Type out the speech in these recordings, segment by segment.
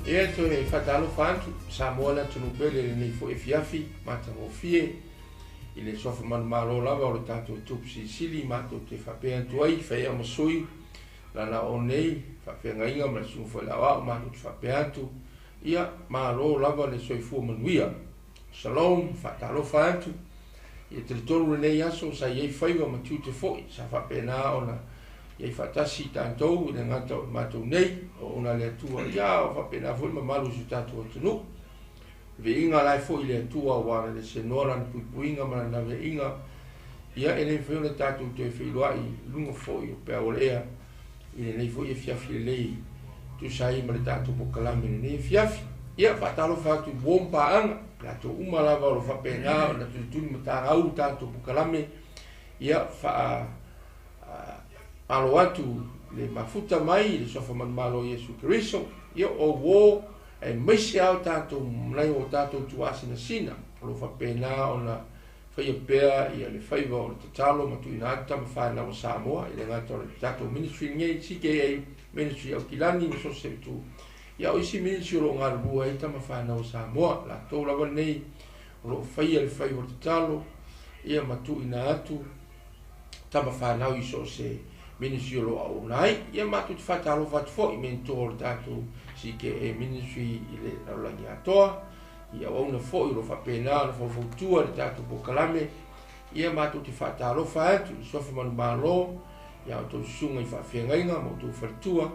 Ia, toe faatalofa atu Samoa le atunuu pele i lenei foi afiafi matagofie i le suafa manumalo lava o le tatou Tupu Silisili. Matou te faapea atu ai faia ma sui lana o nei faafeagaiga ma le susuga foi le aoao, matou te faapea atu ia malo lava le soifua manuia. Shalom, faatalofa atu. Ia talitonu lenei aso sa i ai faiva ma tiute foi sa faapena ona i ai faatasi tatou i le gata o matou nei o ona le Atua, ia o faapena foi mamalu i so tatou atunuu. Viiga la e foi le Atua ua le senoa lana puipuiga ma lana veiga. Ia e le mafai ona tatou toe feiloai i luga foi o peau o le ea i lenei foi afiafi lelei tusa ai ma le tatou polokalame i lenei afiafi. Ia faatalofa atu i uo ma paaga, latou uma lava o lo o faapena ona tulituli matagau tatou polokalame. Ia alo atu le mafuta mai i le suafa manumalo o Iesu Keriso. Ia o uo aemaise lava o tatou nai o tatou tuaasinasina o lo o faapena ona faia pea ia le faiva o le tatalo ma tuuina atu tama fanau a Samoa i le gata o le tatou ministry lenei CKA Ministry Aukilani ma so o se itu. Ia o isi ministry o lo o galulue ai tama fanau a Samoa, latou lava lenei o lo o faia le faiva o le tatalo ia ma tuuina atu tama fanau i so o se ministry o lo o auauna ai. Ia matou te faatalofa atu foi i mentoa o le tatou CKA Ministry i le lalolagi atoa, i auauna foi o lo o faapena ona faufautua i le tatou polokalame. Ia matou te faatalofa atu i suafa manumalo ia outou susuga i faafeagaiga ma outou faletua.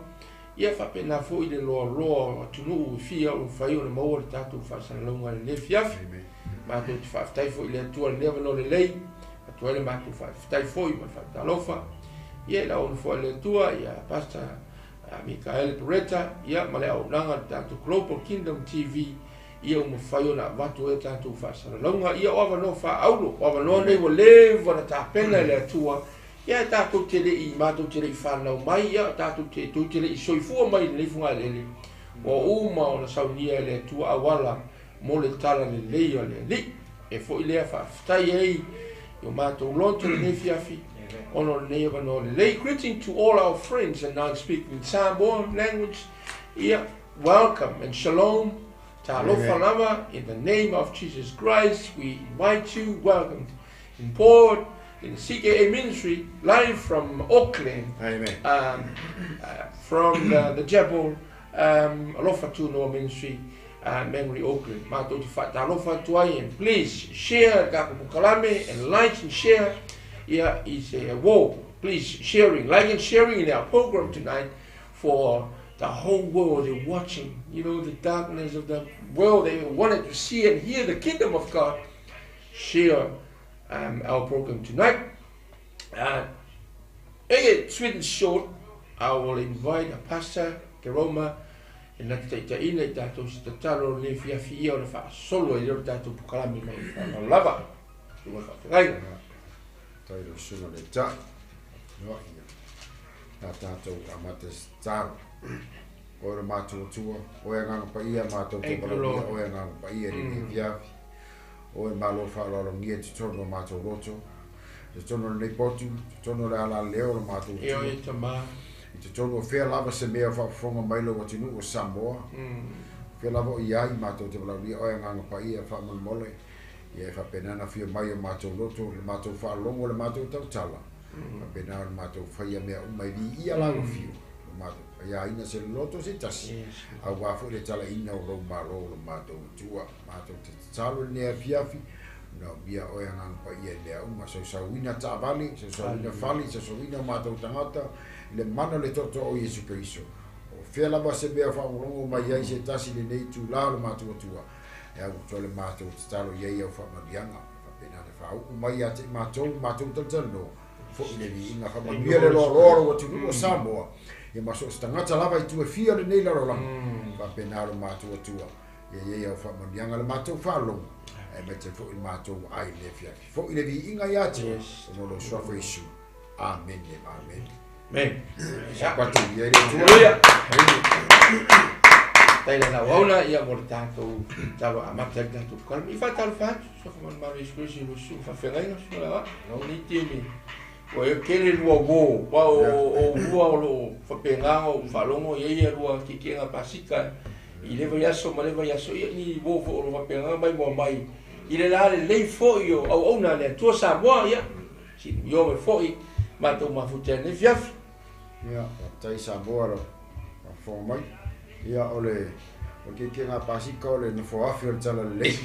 Ia faapena foi le loaloa o atunuu e fia o mafai ona maua le tatou faasalalauga i lenei afiafi. Matou te faafetai foi i le Atua i lenei avanoa lelei, atu ai le matou faafetai foi ma le faatalofa. Ia i le auauna foi a le Atua, ia Pastor Mikaele Pereta, ia ma le auaunaga a le tatou Global Kingdom TV, ia ua mafai ona avatu ai tatou faasalalauga. Ia o avanoa faaauro, o avanoa nei ua leva ona tapena e le Atua. Ia tatou te le i, matou te le i fanau mai, ia tatou te, tou te le i soifua mai i lenei fugaelele, ua uma ona saunia e le Atua auala mo le tala lelei o le Alii. E foi lea faafetai ai i o matou loto lenei afiafi ona o lenei avanoa lelei. Greeting to all our friends and non-speaking Samoan language. Ia, welcome and shalom. Talofa lava, in the name of Jesus Christ, we invite you, welcome in board in the CKA ministry, live from Auckland. Amen. From the Chapel, Alofa Tunoa Ministry, Memory Auckland. Matou te faatalofa atu ai, and please share tatou polokalame and like and share. Yeah, is a whoa. Please sharing, like and sharing in our program tonight for the whole world. They're watching, the darkness of the world. They wanted to see and hear the kingdom of God. Share our program tonight. Make it sweet and short. I will invite a pastor, Keroma, e na te taitaina i tatou se tatalo le afiafi ia ona faasolo ai lea o le tatou polokalame mai whanau lava. Tunga faafeagaiga. Tai lo susuga le ta'i. No, ia. Tā tātou amata se tatalo. Oe le matou Atua, oe Agaga Paia matou te Thank you, valaaulia, Lord. oe Agaga Paia i lenei afiafi. Oe malo faaaloalogia i totonu o matou loto, i totonu o lenei potu, i totonu o le alaleo o le matou E Atua, oe tama. i totonu o fea lava se mea o faafofoga mai lou atunuu o Samoa, fea lava o i ai matou te valaaulia, oe Agaga Paia faamolemole, ia e faapena ona afio mai o matou loto, le matou faalogo, le matou tautala, faapena ona matou faia mea uma e viia lau afio, o matou aiaina se loto se tasi, auā foi le talaina o lou malo o le matou Atua. Matou te tatalo i lenei afiafi, na umia oe Agaga Paia i mea uma, sausauina taavale, sausauina fale, sausauina o matou tagata, i le mana o le toatoa o Iesu Keriso. O fea lava se mea o faalogologo mai ai se tasi i lenei itulā o le matou Atua, e au atoa le matou tatalo i ai au faamanuiaga, faapena ona faauu mai ia te i matou, matou talatalanoa, foi le viiga faamanuia le loaloa o lou atunuu o Samoa, ia ma so o se tagata lava i tua e fia o lenei lalolagi, faapena lo matou Atua, ia i ai au faamanuiaga le matou faalogo, aemaise foi le matou ai le afiafi. Foi le viiga ia te oe, ona o lou suafa Iesu. Amene, amene. Amen. Sapatu i ai le Atua. Hallelujah. Tai le auauna ia mo le tatou tatalo amata ai le tatou polokalame. I faatalofa atu, suafa manumalo Iesu Keriso i lou susuga faafeagaiga, susuga le aoao. Lau nei timi. Ua e kele lua uo, wa o lua o lo faapena o faalogo i ai ia lua tietie'ega pasika I le vaiaso ma le vaiaso, ia ni uō foi o lo o faapena maimoa mai i le lalelei foi o auauna a le Atua Samoa, ia sinuio mai foi matou mafuta i lenei afiafi. Ia, faafetai Samoa i lau faafofoga mai. Ia, o le o le keikega a Pasika o le nofoafi o le Talalelei.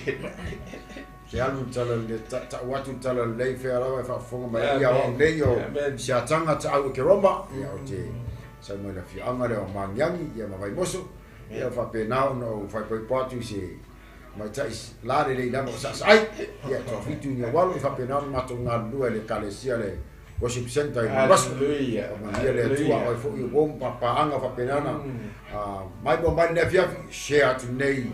Te alu le Talalelei, ta'u atu le Talalelei fea lava e faafofoga mai ai. Ia, o au nei o Siataga Taau Ekeroma, ia ou te sau mai le afioaga lea o Magiagi, ia ma Vaimoso. Ia faapena ona ou faaipoipo atu i se tamaitai lalelei lava o Saasaai, ia toafitu i Niualo, e faapena ona matou galulue i le Ekalesia le Worship Centre i Mombasa. Faamanuia le Atua, o ai foi o uo ma papaaga faapena ona maimoa mai lenei afiafi, share atu nei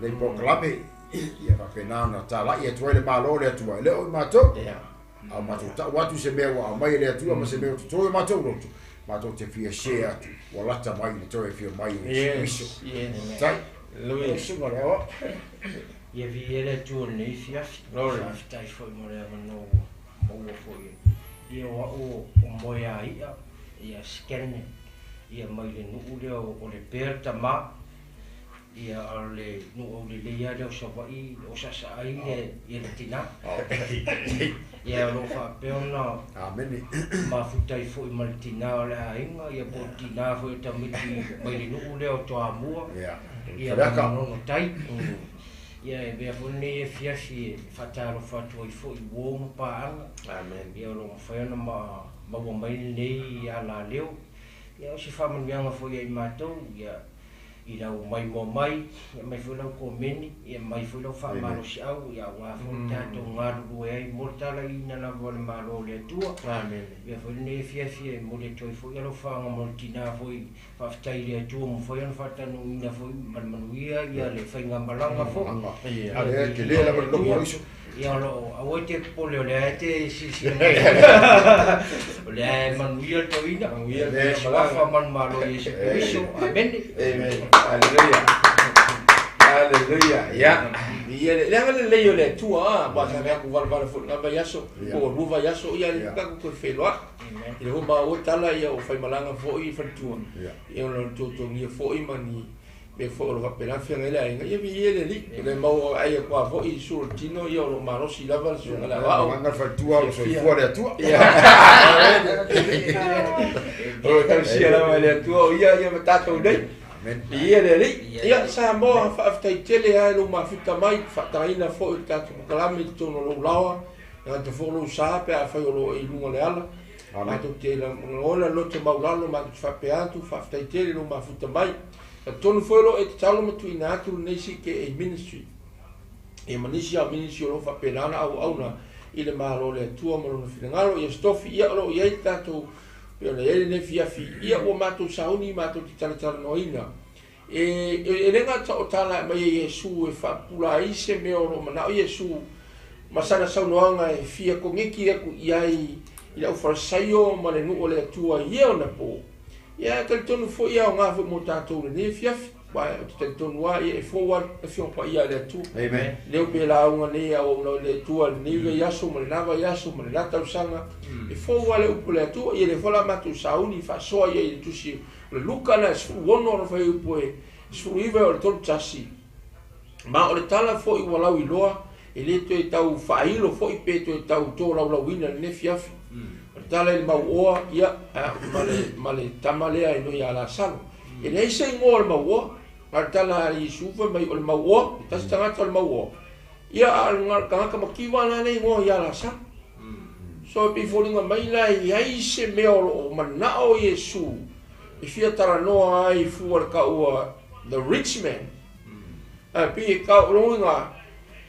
nei polokalame, ia faapena ona talai atu ai le Malo o le Atua, e le o i matou. A o matou tau atu se mea ua aumai e le Atua ma se mea ua totoe o matou loto, matou te fia share atu, ua lata mai le toe afio mai o Iesu Keriso. Tai. Lau susuga le Aoao. Ia viia le Atua i lenei afiafi. Faafetai foi mo le avanoa ua maua foi ia o au o Moeaia ia Scanlan ia mai le nuu lea o Lepea le tama. Ia a o le nuu aulelei lava lea o Savaii, o Saasaai ia le tina. Ia o lo o faapea ona mafuta ai foi ma le tina o le aiga, ia po o le tina foi o tamaiti mai le nuu lea o Toamua, ia ma Manono Tai. Ia e avea foi lenei afiafi e faatalofa atu ai foi i uo ma paaga, ia o lo o mafai ona maua mai lenei alaleo. Ia o se faamanuiaga foi ia i matou, ia i lau maimoa mai, ia aumai foi lau komeni, ia aumai foi lau faamalosiau, ia aua foi le tatou galulue ai mo le talaiina lava o le Malo o le Atua. Avea foi lenei afiafi e momoli atu ai foi alofaga mo le tina foi, faafetai i le Atua ua mafai ona faatanuuina foi ma le manuia ia le faigamalaga foi. Ia viia le Atua. Ia o lo o, aua e te popole o lea e te silasila mai, o lea e manuia le toeaina. Manuia le Ia suafa manumalo o Iesu Keriso. Amene. Amen. Hallelujah. Hallelujah. Ia, ia le leaga lelei o le Atua, a, aua sa fai atu valavala foi i lena vaiaso, po ua lua vaiaso, ia le tatou toe feiloai. I le foi maua tala ia o faimalaga foi i faletua, ia ona totogia foi ma ni mea foi o lo o faapena feagai le aiga, ia viia le Alii. E le maua ai atu lava foi i sua o le tino, ia o lo o malosi lava le susuga i le aoao. Agaga le faletua o lo o soifua le Atua. O lo o tausia lava e le Atua o ia ia ma tatou nei. Viia le Alii. Ia Samoa, faafetai tele lava i lou mafuta mai, faatagaina foi le tatou polokalame i totonu o lou laoa, e gata foi o lou sa pe afai o lo o e i luga o le ala. Matou te lagona loto maualalo, matou te faapea atu, faafetai tele i lou mafuta mai. Talitonu foi o lo o e tatalo ma tuuina atu lenei CKA Ministry ia ma nisi lava o ministry o lo o faapena ona auauna i le Malo o le Atua ma Lona finagalo. Ia Stofi, ia o lo o i ai le tatou, pei ona i ai lenei afiafi, ia ua matou sauni matou te talatalanoaina. E, e le gata o tala e aumai e Iesu e faapupula ai se mea o lo o manao Iesu ma sana saunoaga e fia koneki atu i ai i le aufalesaio ma le nuu o le Atua i ia ona po. Ia, e talitonu foi e aoga foi mo tatou i lenei afiafi, aua ou te talitonu lava, ia e fou lava le Afioga Paia a le Atua. Amen. Leo pe lauga nei e auauna ai le Atua i lenei vaiaso ma lena vaiaso ma lena tausaga, e fou lava le upu a le Atua. Ia lea foi la matou sauni faasoa ia i le tusi o le Luka na e 16 ona fuaiupu e 19 e oo i le 31. Ma o le tala foi ua lauiloa, e le toe tau faailo foi pe toe tau tolaulauina i lenei afiafi. O le tala i le mauoa, ia, ma le, ma le tama lea e noi ia Lasalo. E leai se igoa o le mauoa, a o le tala a Iesu fai mai o le mauoa, e tasi tagata o le mauoa, ia, a o le tagata mativa la lea e igoa ia Lasalo. So e pei foliga mai la e i ai se mea o lo o manao Iesu e fia talanoa ai fua i le taua the rich man, Ae pei e tau loga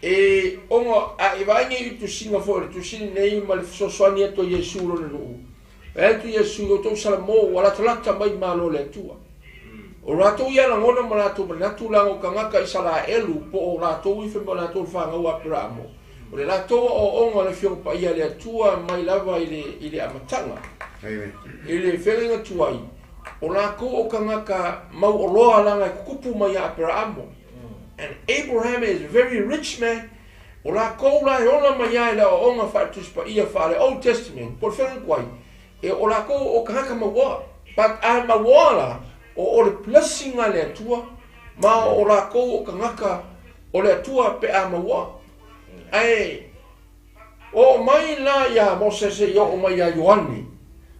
e ona a e vaai nei i le tusiga foi o le tusi lenei ma le fesoasoani atu a Iesu i lona nuu. Fai atu Iesu i outou Salamo ua latalata mai i malo o le Atua. O latou ia lagona ma latou manatu leaga o tagata Isaraelu po o latou i fai mai o latou le fanau a Aperaamo. O le latou aoaoga o le Afioga Paia a le Atua mai lava i le i le amataga. I le feagaiga tuai, O latou o tagata mauoloa leaga e tutupu mai ia Aperaamo. And Abraham is a very rich man. O latou la e ola mai lava i le aoaoga faale-Tusi Paia faale-Old Testament, po o le feagaiga tuai, e o latou o tagata mauoa. But a mauoa la, o o le blessing a le Atua Ma o lakou o tagata o le Atua pe a maua. Ae oo mai la ia Mosese i oo mai ia Ioane.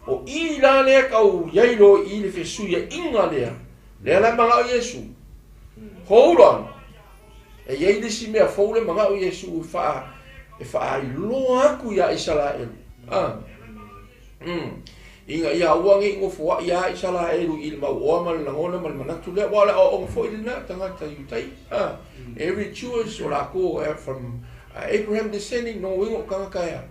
O i la lea kau iai lo i le fesuiaiga lea. Lea la manao Iesu. Hold on. E iai le isi mea fou le manao Iesu e faa e faailoa aku ia Isaraelu. Ah. Ina ia aua nei nofoa'i a Isaraelu i le mauoa ma le lagona ma le manatu lea, aua o le aoaoga foi lena tagata Iutai. Ah. Every Jewish o lakou from Abraham descending no uiga o tagata ea.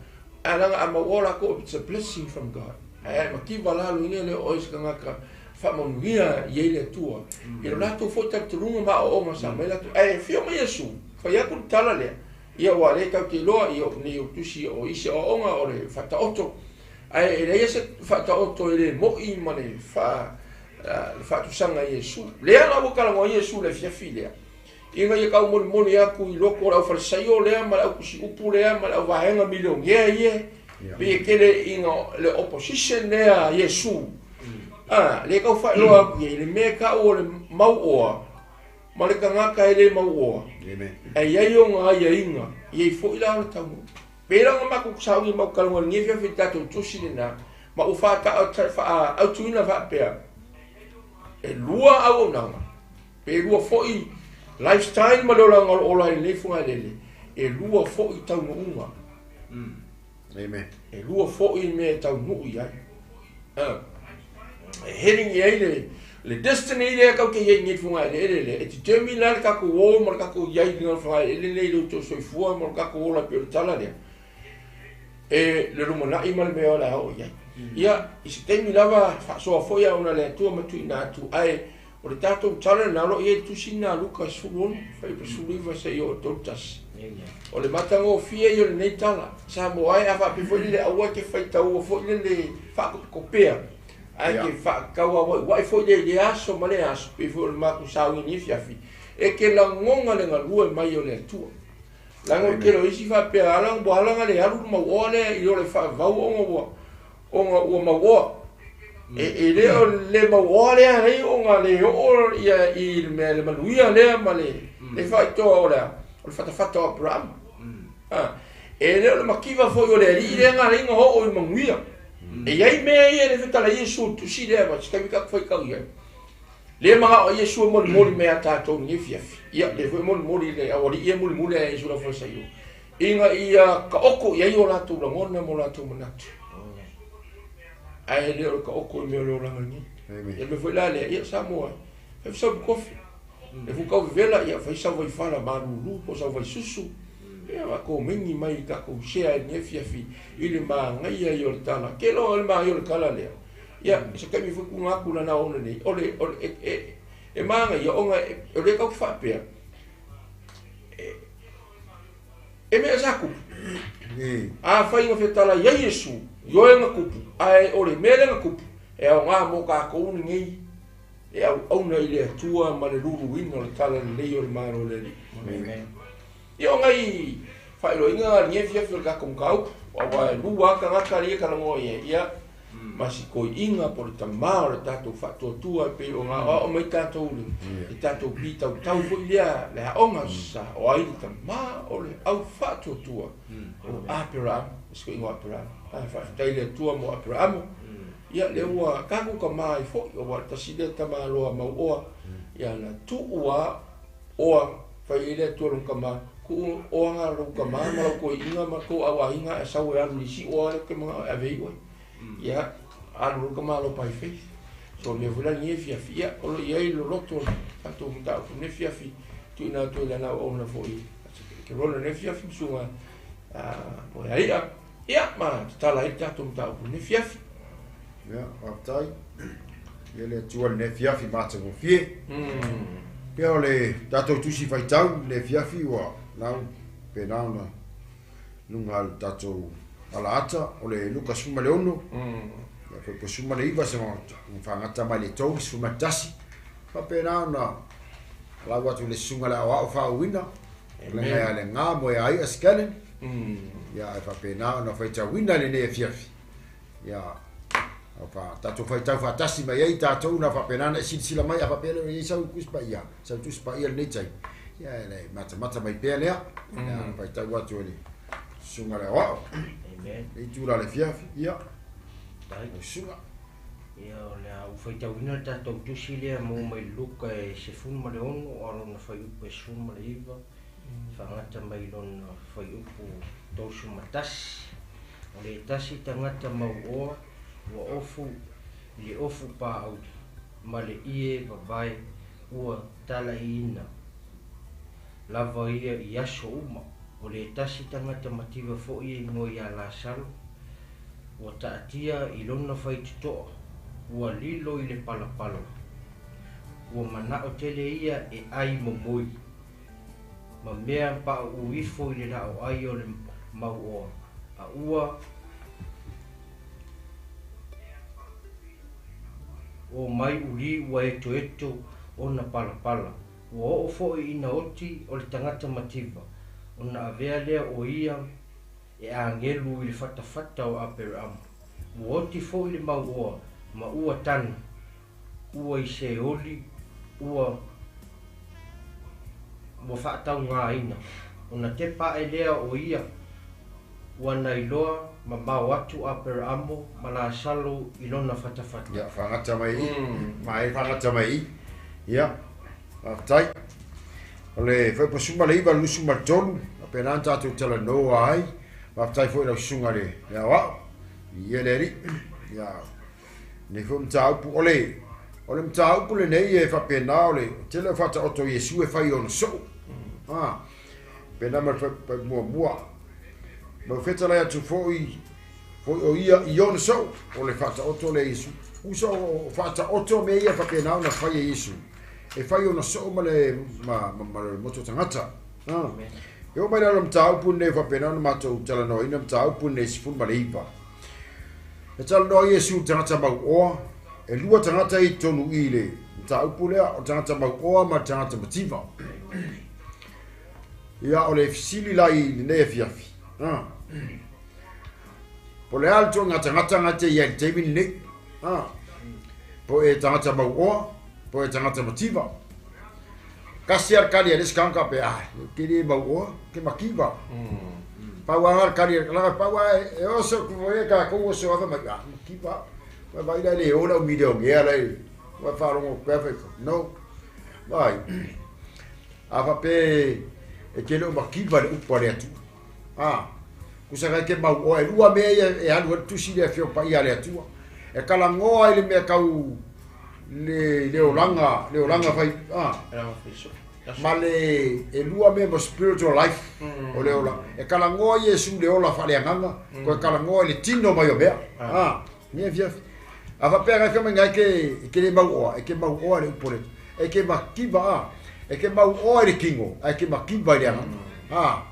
Ae leaga a mauoa lakou it's a blessing from God. Ae ae mativa la loina lea o oe se tagata faamanuia i ai le Atua. I lo latou foi talitonuga ma aoaoga sa aumai latou. Ae afio mai Iesu, fai atu le tala lea, ia ua le tatou te iloa i nei o tusi o isi aoaoga o le faataoto. Ae e leai se faataoto e le mo'i ma le faatusaga i Iesu. Lea la ua talanoa ai Iesu i le afiafi lea, ina ia taumolimoli atu i loko o le aufalesaio lea ma le autusiupu lea ma le auvaega milionea ia, pei e tele ina le opposition lea a Iesu. A, lea e tau faailoa atu i ai le mea e tau o le mauoa ma le tagata e le mauoa. Ae i ai ona aiaiga, e i ai foi la o le taunuu. Pei la ona matou sauni mau talanoa i lenei afiafi i le tatou tusi lena, ma ua faaautuina faapea, e lua auaunaga, pe lua foi lifestyle ma le olaga o lo o ola ai i lenei fugaelele, e lua foi taunuuga. Amen. E lua foi mea e taunuu i ai. E heading i ai le destiny lea tatou te i ai i lenei fugaeleele lea, e determine la le tatou o ma le tatou i ai i le fugaeleele lea i lo outou soifua ma lo tatou ola e pei o le tala lea. E le lumanai ma le mea o le a oo i ai. Ia, i se taimi lava faasoa foi a ona le Atua ma tuuina atu, ae o le tatou tala lena o lo o i ai le tusi lena a Luka 16, fuaiupu 19 seia oo i le 31. O le matagofie ia o lenei tala, Samoa e, a faapea foi lele aua e te faitaua foi lele faakopekopea, ae te faatauawaiwai foi lea i lea aso ma lea aso, pei foi o le matou sauni i lenei afiafi, e te lagona le galue mai o le Atua. Leaga o le tele o isi faapea ala ua ala ona le alu le mauoa lea i lo le faavavau ona ua ona ua mauoa. E le o le mauoa lea nei ona le oo ia i le mea le manuia lea ma le le faitoa o le o le fatafata o Aperama. E le o le mativa foi o le alii lea na alai ona oo i manuia. E i ai mea ia le fetala Iesu tusi lea ma se taimi tatou faitau i ai. Lea e manao ai Iesu e molimoli mai ia tatou i lenei afiafi. Ia, lea foi e molimoli le aualii ia e mulimuli ae Iesu i le aufalesaio, ina ia taoto i ai o latou lagona ma o latou manatu. Ae le o le taoto i mea o le olaga lenei. Ia le mea foi la lea, ia Samoa, fai sau kofi. E fu kau vevela, ia fai sau vaifala malulu po o sau vaisusu. Ia faatōmeni mai i tatou sea i lenei afiafi i le manaia ia o le tala. Ke loa o le manaia o le tala lea. Ia, se taimi foi tuuina atu lana ona nei, o le, o le, e, e, e manaia ona e, o lea tatou te faapea, e, e mea sa tupu. Afai na fetalai ai Iesu, ioe na tupu, ae o le mea lea na tupu, e aoga mo tatou lenei, e auauna i le Atua ma le luluina o le talalelei o le Malo o le Alii. Amen. Ia o nai faailoaiga na lenei afiafi o le tatou mataupu, aua e lua lava tagata ia e talanoa i ai, ia, ma si toeaina po o le tama o le tatou faatuatua e pei ona aoao mai tatou i le tatou pitautau foi lea le aoga sa o ai le tama o le au faatuatua o Aperaamo, si toeaina o Aperaamo. Ae faafetai i le Atua mo Aperaamo. Ia lea ua tatou tama ai foi, aua o le tasi lea tamaloa mauoa, ia na tuu lava oa fai ai le Atua i lona tama, tuu oa na lou tama ma lau toeaina ma tou auaiga ae sau e alu i le isi oa lea ou te manao e ave ai oe. Ia, alu loa le tamaloa by faith. So o le mea foi la lenei afiafi, ia, o lo o i ai loloto le tatou mataupu i lenei afiafi, tuuina atu ai i lana auauna foi ke rona i lenei afiafi ma susuga Moeaia, ia, ma tatala ai le tatou mataupu i lenei afiafi. Ia, faafetai. Ia le Atua i lenei afiafi matagofie. Ia o le tatou tusi faitau i lenei afiafi ua lau pena ona luga o le tatou alaata o le Luka 16, ia fuaiupu 19 se fagata mai le 31. Faapena ona lau atu le susuga le aoao faauuina, le ngai a le ngā moe a ia Scannon. Ia ae faapena ona faitauina i lenei afiafi. Ia Tatou faitau faatasi mai ai tatou na faapena ona e silasila mai a faapea e le o i ai sau Tusi Paia, sau Tusi Paia i lenei taimi, ia e le matamata mai pea lea. Ia faitau atu e le Susuga i le Aoao. Amen. Le itula o le afiafi, ia. Faafetai. Lau Susuga. Ia o le a ou faitauina le tatou tusi lea maua mai Luka e 16 a o lona fuaiupu e 19, faagata mai lona fuaiupu 31. O le tasi tagata mauoa ua ofu i le ofu paauli ma le ie vavae ua talaiina lava ia i aso uma. O le tasi tagata mativa foi e igoa ia Lasalo, ua taatia i lona faitotoa, ua lilo i le palapala. Ua manao tele ia e ai momoi ma mea pauu ifo i le laoai o le mauoa, a ua o mai uli ua etoeto ona palapala. Ua oo foi ina oti o le tagata mativa, ona avea lea o ia e agelu i le fatafata o Aperamo. Ua oti foi le mauoa ma ua tanu, ua i Seoli, ua ua faataugaina. Ona tepa ae lea o ia ua nailoa mamao atu Aperamo ma Lasalo i lona fatafata. Ia, faagata mai i. Ma e faagata mai i. Ia, faafetai. O le fuaiupu 19 23, faapena ona tatou talanoa ai. Faafetai foi i lau susuga i le Aoao, viia le Alii. Ia, lenei foi mataupu, o le, o le mataupu lenei e faapena o le tele o faataoto o Iesu e fai i ona soo. Ah, pena ma le muamua. Ma ua fetalai atu foi, foi o ia i ona soo, o le faataoto lea Iesu. Uso o faataoto mea ia faapena ona fai e Iesu. E fai ona soo ma le, ma, ma, ma le moto tagata. Ah. E oo mai la le mataupu lenei faapena ona matou talanoaina mataupu lenei 19. E talanoa Iesu i le tagata mauoa, e lua tagata i totonu i le mataupu lea, o le tagata mauoa ma le tagata mativa. Ia, o le fesili la i lenei afiafi. Ah. Po le a le ituaiga tagata na te i ai i le taimi lenei. Ah. Po e tagata mauoa, po e tagata mativa. Kasi a le kali a le isi tagata pe ah, ke le mauoa, ke mativa. Pau a le kali, laga pau a e oso ku e ka ko oso ava mai ah, mativa. Vai vai la le ola o milionea la e. Vai faalogo ku fa no. Vai. A fa pe e ke le o mativa le upu a le Atua. Ah. Kusa kai ke mau oa e lua mea ia e alu ai le tusi lea e afio paia a le Atua. E kalagoa i le mea kau le le olaga le olaga fai ah ma le e lua mea mo spiritual life o le ola e kalagoa Iesu le ola faaleagaga koe kalagoa i le tino mai o mea ah ni afiafi a faapea ngai fai mai ngai ke e ke le mau oa e ke mau oa le upu o le e ke makiva ah e ke mau oa i le kingo ae ke makiva i le agaga ah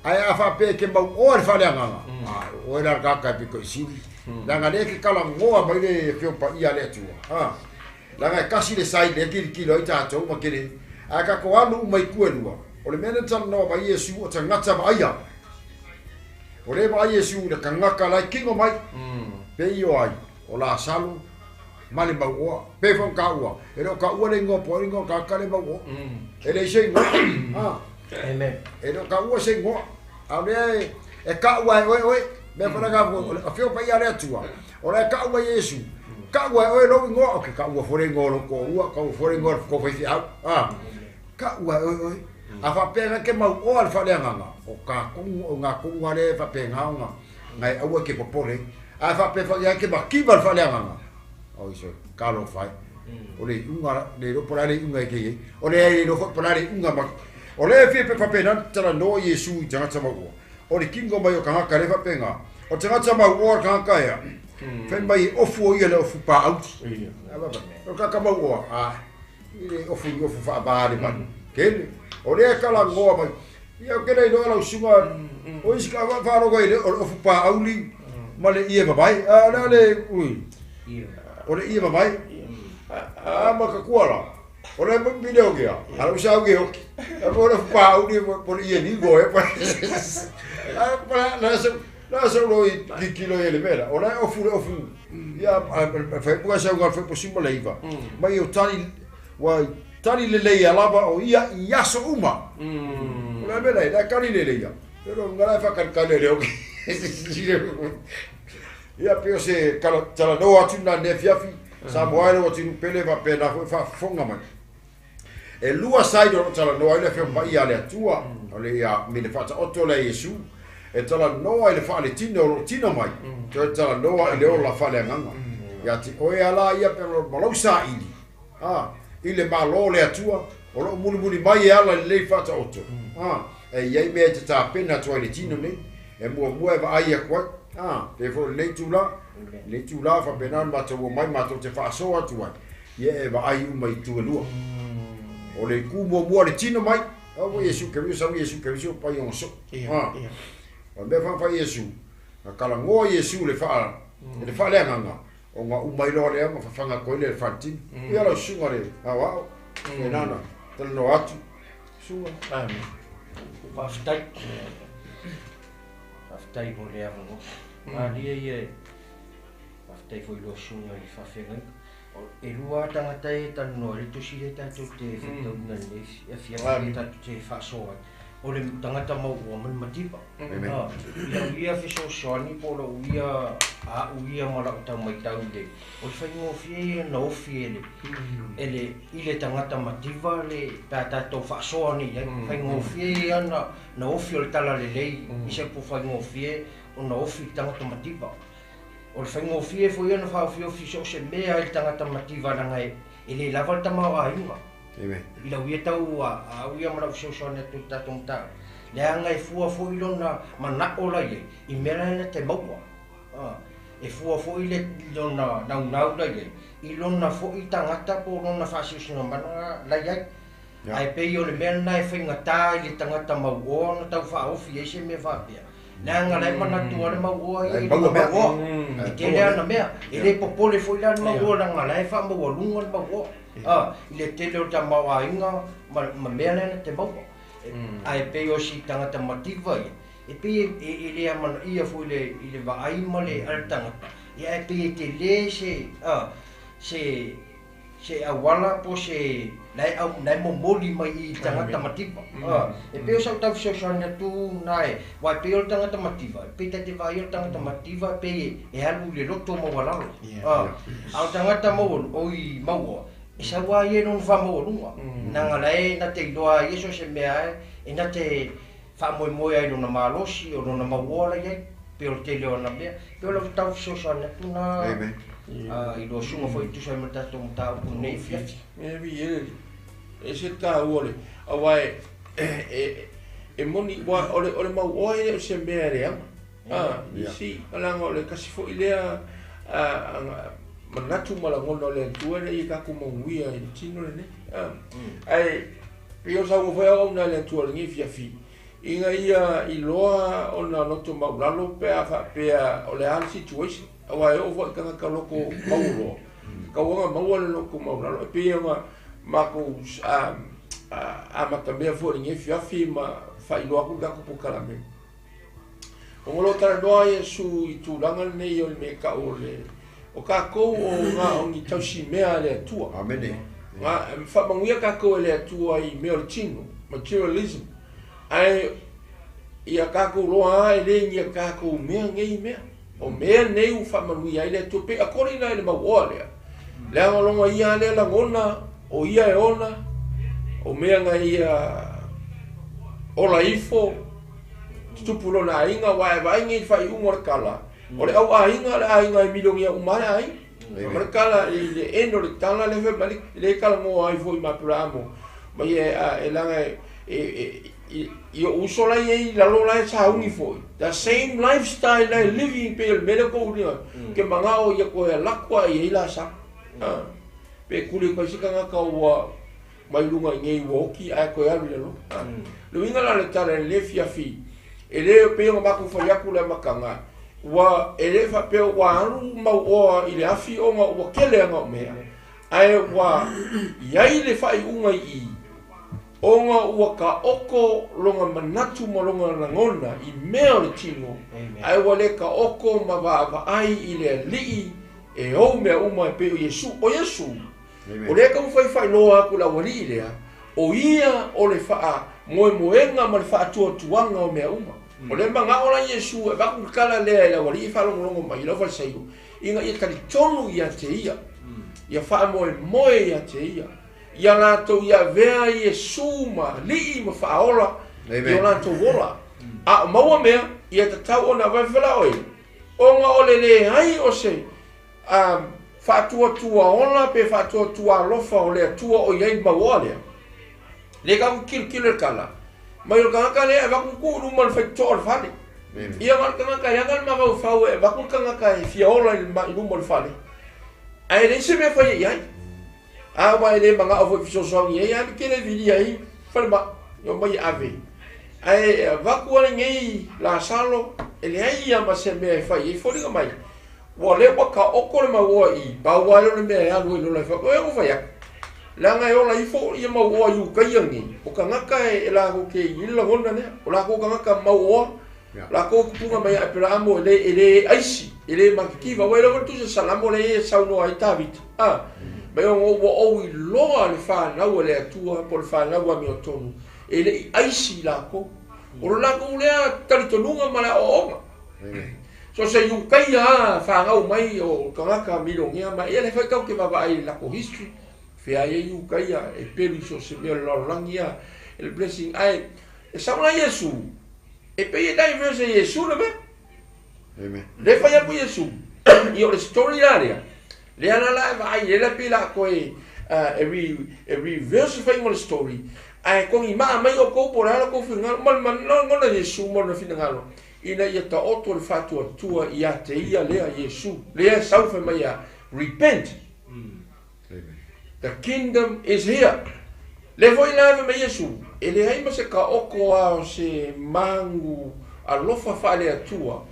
Ae a faapea e ke mauoa le faaleagaga, a o oe la le tagata e pito i sili. Leaga lea e ke kalagoa mai le Afioga Paia a le Atua. A, leaga e kasi le sai lea kilokilo ai tatou ma kele, ae tatou alu uma i tua e lua. O le mea lea na talanoa mai Iesu o tagata vaaia. O lea e vaai Iesu i le tagata la e kino mai, pei o ai? O Lasalo ma le mauoa. Pei foi ona taua, e le o taua le igoa po o ai le igoa o le tagata lea e mauoa. E leai se igoa. A. Amen. E le o taua se igoa. A o lea e, e taua e oe oe. Mea foi lena, o le Afioga Paia a le Atua, o la e taua Iesu. Taua e oe lou igoa, ok, taua foi le igoa o lou toalua, taua foi le igoa o tou faifeau. A, taua e oe oe. A faapea na ke mauoa le faaleagaga, o tatou, o gā tonu lava lea e faapena ona, na e aua e te popole. A faapea foi ia ke mativa le faaleagaga, oi soi, talofa e. O le iuga, le iloa po o le a le iuga e te i ai. O le le iloa foi po o le a le iuga ma... O lea e fia pe faapena ona talanoa Iesu i tagata mauoa. O le kino mai o tagata lea e faapena. O tagata mauoa le tagata ea, fai mai e ofu o ia i le ofu paauli. O le tagata mauoa, a, i le ofu i ofu faava le manu. Tele. O lea e talanoa mai. Ia, ou te le iloa lau susuga, o isi ka faalogo ai le o le ofu paauli ma le ie vavae. A o le a le, ui, o le ie vavae. A ma ka kuala. O le milionea, a lau sau ke oki. A mo le ofu paauli po le ie nigo e. A pa la se La sa lo i kilo i le mela. O la ofu le ofu. Ia fai buka sa uga fai posi mala iva. Mai o tali wa tali le le ia lava o ia i aso uma. O la mela la kali le le ia. Pero ngala fa kali kali le o. Ia pe o se kala tala no atu na ne fiafi. Sa moa le o tinu pele va pena fa fonga mai. E lua sai o tala noa ile feo mai ale atua o le ia mi le fata oto le Yesu e tala noa ile fa le tino o tino mai to tala noa ile o la fa le nganga ia ti o ia la ia pero malau sa ili ah ile malo le atua o lo muli muli mai ala le fata oto ah e ia me te ta pena to ile tino nei e mua mua va ai kwa ah te fo le tula fa pena ma to mai ma to te fa so atua ia e va ai uma i tu lua. O le ku mua mua le tino mai, au Yesu Keriso, sau Yesu Keriso pai on so. O me fa fa Yesu, a kala ngoa Yesu le fa, le fa le nganga. O nga umai lo le nga fa fanga ko le fa tin. Ia lo sunga le, au au. E nana, tele no atu. Sunga. Amen. Faafetai. Faafetai mo le avanoa. Malia ia faafetai foi lo sunga i faafeagaiga. E lua tangata e talanoa le tusi le tatou te faitauina lenei afiafi le tatou te faasoa ai. O le tagata mauoa ma le mativa. I lau ia fesoasoani po o lau ia a'u ia ma la'u taumaitau i le o le faigofie ia na ofi e le i le tagata mativa le pe a tatou faasoa nei ai. Faigofie ia na ofi o le tala lelei i se po faigofie ona ofi i le tagata mativa. O le faigofie foi ia na faaofiofi so o se mea i le tagata mativa laga e lē lava le tamaoaiga. I lau ia tau a'u ia ma lau fesoasoani atu i le tatou mataupu. Leaga e fua foi lona mana'o la iai i mea la e na te maua. E fua foi le lona naunau la iai i lona foi tagata po o lona faasiosigamana la iai. Ae pei o le mea lena e faigatā i le tagata mauoa ona tau faaofi ai se mea faapea. Leaga la e manatua le mauoa ia i lona mauoa. E tele ana mea. E lē popole foi la le mauoa leaga la e faamaualuga le mauoa. I le tele o le tamaoaiga ma mea lea na te maua. Ae pei o si tagata mativa ia, e pei e le amanaia foi i le vaai ma le ale tagata. Ia ae pei e telē se se auala po se lae momoli mai i tagata mativa. E pei o sau tau fesoasoani atu nae, uae pei o le tagata mativa, e pei tate vaai o le tagata mativa pei e alu i le loto maualalo. A o le tagata oi mauoa, e sau a ia i lona faamaualuga. Naga lae na te iloa ai ia so se mea e na te faamoemoe ai lona malosi o lona mauoa la iai. Pei o le tele o ana mea. Pei o lau tau fesoasoani atu na i lua suga foi tusa ai ma le tatou mataupu lenei afiafi. E vi ele e se tāua le aua e moni ua o le mauoa e le o se mea e leaga. Isi alaga o le kasi foi lea manatu ma lagona o le Atua ina ia tatou manuia i le tino lenei. Ae pei o sauga foi auauna e le Atua lenei fiafi ina ia iloa ona loto maulalo pe a faapea o le a le situation. Aua e oo foi i tagata loko mauoloa. Tauaga maua le loko maulalo. E pei ona matou amatamea foi i lenei fiafi ma faailoa atu le tatou polokalame. Ona o lo o talanoa Iesu i tulaga lenei o le mea e tau o le o tatou o na o ni tausimea a le Atua. Amene. Na faamanuia tatou e le Atua i mea o le tino, materialism. Ae ia tatou loa a e le ni a tatou mea nei mea. O mea nei ua faamanuia ai le Atua. Pei according la i le mauoa lea. Leaga o lona ia lea lagona, o ia e ona, o mea na ia ola ifo, tutupu lona aiga, uae vaai nei i le faaiuga o le tala. O le au aiga, le aiga e milionia uma le aiga. Ma le tala i le end o le tala le fai mai le talanoa ai foi ma Aperahamo. Ma ia e laga e i o uso la ia i lalo la e sauni foi. The same lifestyle la e living pe o le mea lea kou ringa. Ke mangao ia koe a lako a ia i la sa. Pe kuli koe se tagata ua mai luga i nei ua oki ae koe alu i lalo. Le uiga la le tala i le fiafi. E le pei ona matou fai atu le amataga, ua e le faapea ua alu mauoa i le afi ona ua tele ana o mea. Ae ua iai le faaiuga i i. Ona ua taoto lona manatu ma lona lagona i mea o le tino, ae ua le taoto ma vaavaai i le Alii e ou mea uma e pei o Iesu. O Iesu, o lea e taumafai e faailoa atu i le aualii lea, o Ia o le faamoemoega ma le faatuatuaga o mea uma. O lea e manao la Iesu e avatu le tala lea i le aualii e faalogologo mai i le aufalesaio, ina ia talitonu ia te Ia, ia faamoemoe ia te Ia. Ia latou i avea Iesu ma Alii ma Faaola i o latou ola. A o maua mea, ia tatau ona vaefela oe, ona o le leai o se faatuatua ola pe faatuatua alofa o le Atua o i ai le mauoa lea. Lea tatou tilotilo i le tala mai o le tagata lea e avatu tuu i luma o le faitotoa o le fale. Ia na o le tagata e aga le mafaufau e avatu le tagata e fia ola i luma o le fale, ae leai se mea e faia i ai. A ua e le manao foi fesoasoani ai, alu tele vilia ai falemai, e omai e ave. Ae avatu a lenei Lasalo, e leai ia ma se mea e fai ai, foliga mai, ua lea ua taoto le mauoa i, pau lava lea o le mea e alu ai lola e fai, ua fai atu, leaga e ola ifo ia mauoa i ukaia nei, o tagata e latou te i ai le lagona lea, o latou tagata mauoa, Lakou kupuga mai ia Aperaamo e le, e le aisi, e le matitiva. Ua iloa foi le tusi a Salamo lea e saunoa ai Tavita, a, mai ona ua ou iloa le fanau a le Atua po o le fanau amiotonu, e le i aisi i lakou. O lo lakou lea talitonuga ma le aoaoga. So se Iutaia a fanau mai o tagata milionea ma ia le foi tau te vaavaai i le lakou history, fea ai e Iutaia e pelu i so o se mea o le lalolagi a, e le blessing. Ae e sau la Iesu, E pei e diverse e Iesu le mea. Amen. Le fai atu Iesu. Ia o le story la lea. Lea la la e vaai lea la pei la koe e re, e reverse le faiga o le story. Ae kogi maa mai outou po o le a lo tou finagalo ma le managona Iesu ma lona finagalo ina ia taoto le faatuatua ia te ia lea Iesu. Lea e sau fai mai ia repent. The kingdom is here. Lea foi la fai mai Iesu, e leai ma se kaoko a o se magu alofa faale-Atua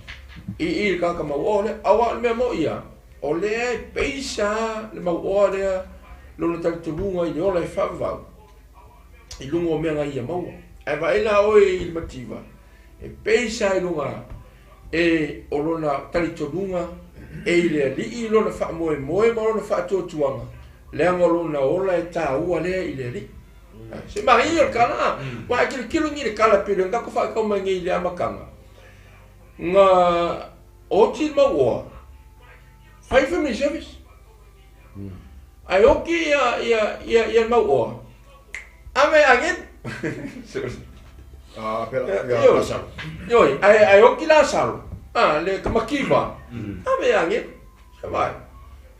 i i le tagata mauoa lea. Aua o le mea moi ia, o lea e peisa le mauoa lea lona talitonuga i le ola e faavavau i luga o mea na ia maua. Ae vaai la oe i le mativa, e peisa i luga e o lona talitonuga e i le Alii lona faamoemoe ma lona faatuatuaga, leaga o lona ola e taua lea i le Alii. Se mahi o le kala, wa e kilokilo ni le kala pele nga ko whaakau mai nei le amataga. Nga oti le mau oa, fai family service. Ai oki ia, ia, ia, ia le mau oa, ave again. Ah, pela, ia, Lasalo. Ioi, ai, ai oki Lasalo, ah, le kamakiva, ave again. Sa vai.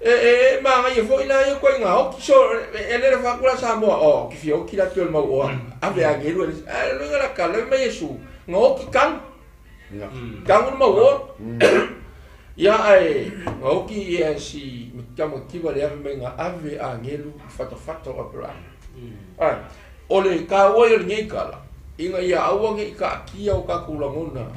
E, e, e māngaia foi la ia koe ngā oki, so, e lele whakura la Samoa, o, ki whia oki la te o le mau oa, ave agelu, e, e, le la kala, mai Iesu, ngā oki kang, kang le mau oa, ia ae, ngā oki ia si, kamakiva le ave mai ngā ave agelu, whatawhata o Aperama. Ai, o le kāua i o lenei kala, ina ia aua ne i kaatia o tatou lagona,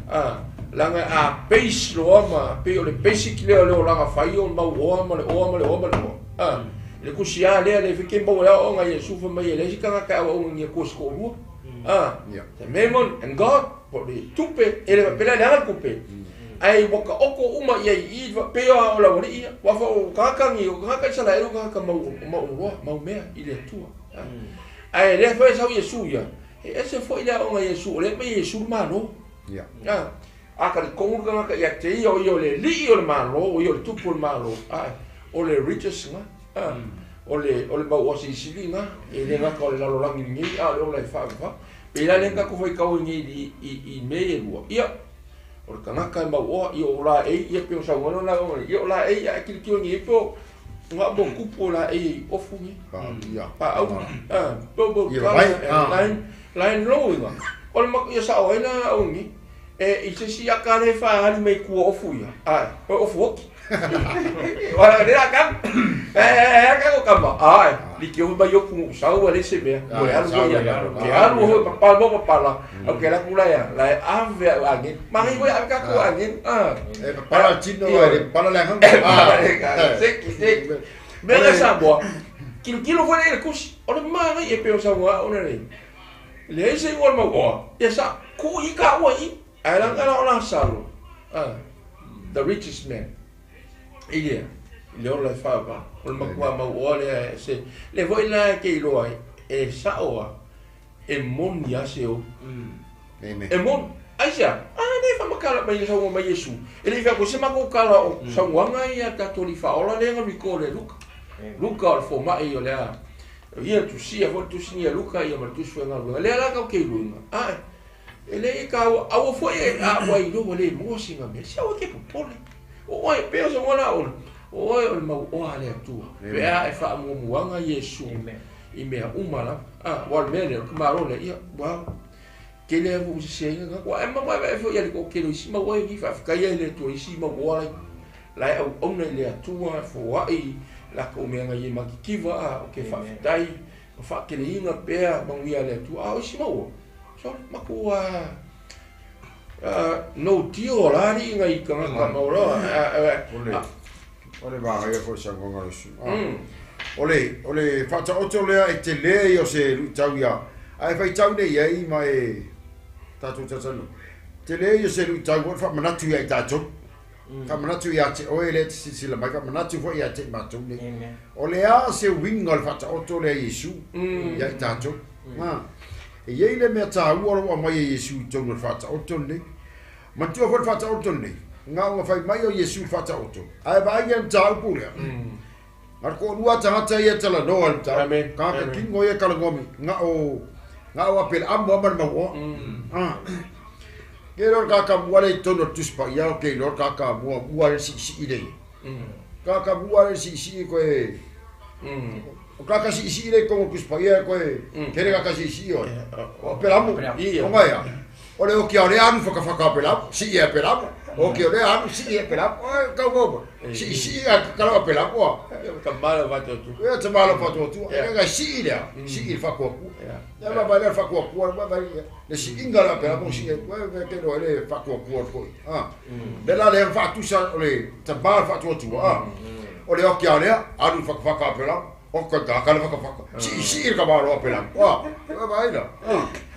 a, leaga a base loa ma, pei o le basic lea o le olaga fai o le mau oa ma le oa ma le oa ma le oa, a, le kusi a lea le feke maua le aoaoga a Iesu fai mai e leai se tagata e aoaoga ni Atua se toalua, a, the mammon and God, po o le tupe, e le faapea la e leaga le tupe, ae ua taoto uma i ai i i, pei o le aualii ia, aua foi o tagata nei, o tagata Isaraelu o tagata mau, mau oloa, mau mea i le Atua. Ae lea foi e sau Iesu ia, e ese foi le aoga Iesu, o lea mai Iesu le Malo. Yeah. A talitonu le tagata ia te ia, o ia o le alii o le Malo, o ia o le tupu o le Malo, a o le riches na, a o le o le mau oa silisili na, e le gata o le lalolagi lenei, a o le ola e faavavau. Pei la lea na tatou faitau ai nei i, i, i mea ia e lua, ia, o le tagata e mauoa, ia o laei, ia pei o saunoaga na ia o laei a e tilotilo nei po o nga mo kupu o laei ofu nei. Ia. Pa au. Ah, po po Ia vai. Line line low inga. O le ia sao ai la au ni. E i se si aka le fa hali mai kua ofu ia. Ai, o ofu oki. Wala le aka. E e ka ko kama. Ai, li ki o mai ofu sau le se mea. Mo le alu ia. Ke alu ho pa pa mo pa pa la. Au ke la kula ia. La e ave au angin. Mahi koe ave ka ko angin. Ah. E pa pala tino e le pala le anga. Ah. Seki seki. Mea na Samoa. Kilokilo foi le tusi o le manaia e pei o saunoaga ona le leai se igoa o le mauoa ia sa tuu i taua i i ae laga la o Lasalo the richest man i le i le ola e faava o le matua mauoa lea e se le foi la e te iloa ai e sao a e moni a se ou e moni aisea a lea e faamatala mai e saunoa mai Iesu e le i fai atu ai se matou tala o saunoaga ia a le tatou Alii Faaola lea na record e Luka Luka o le fomai o le a ia tusia foi le tusi nei a Luka ia ma le tusi foi a Galuega lea la tatou te iloina ae e le i taua aua foi e a ua iloa ua le maua sina mea se aua e te popole o oe pei o saunoaga la o oe o le mauoa a le Atua pe a e faamuamuaga Iesu i mea uma lava a aua o le mea lea o le tamaloa lea ia ua tele lava foi ua seseina tagata aua e vaevae foi ia le toatele o isi mau ai faafetai ai i le Atua i isi mau oa la e auauna i le Atua e foai latou mea na i ai matitiva a o ke faafetai ma faateleina pea manuia a le Atua a o isi mau oa so matua no deal la alii nai tagata mau loa O le vaega foi saunoaga a le susuga. O le, o le faataoto lea e tele ia o se luitau ia, ae faitau nei i ai ma e tatou talatalanoa. Tele ia o se luitau foi le faamanatu ia i tatou. Faamanatu ia te oe lea e te silasila mai, faamanatu foi ia te i matou nei. O le a se uiga o le faataoto lea a Iesu ia i tatou? E i ai le mea taua o lo o aumai e Iesu i totonu o le faataoto lenei. Manatua foi le faataoto lenei, na ona fai mai o Iesu i le faataoto, ae vaai le mataupu lea. Na o le toalua tagata ia e talanoa i le mataupu. Tagata kino ia e talanoa mai, na o na o Apelaamu lava ma le mauoa. Ke iloa le tagata mua lea i totonu o le Tusi Paia, ou te iloa le tagata muamua lea e siisii le tagata mua lea e siisii koe o tagata siisii lea i totonu o le Tusi Paia koe tele tagata siisii oe. O Apelaamu, ona ea. O le oki a o lea alu whakawhaka a Pelamu, sii e a Pelamu. Oki o lea alu, sii e a Pelamu. Oi, kau mau mai. Sii, sii a kakalo a Pelamu a. Ka malo whātua tu. Ia, te malo whātua tu. Ia, ngai sii lea, sii le whakuakua. Ia, ma vai lea le whakuakua, ma vai le siiga lea a Pelamu, sii e, ua, ke loa le whakuakua le koi. Le la lea whaatusa o le tamā le whātua tua, a. O le oki a lea, alu le whakawhaka a Pelamu. O ka ka le whakawhaka. Siisii le tamaloa pela. Oa, e vaai la.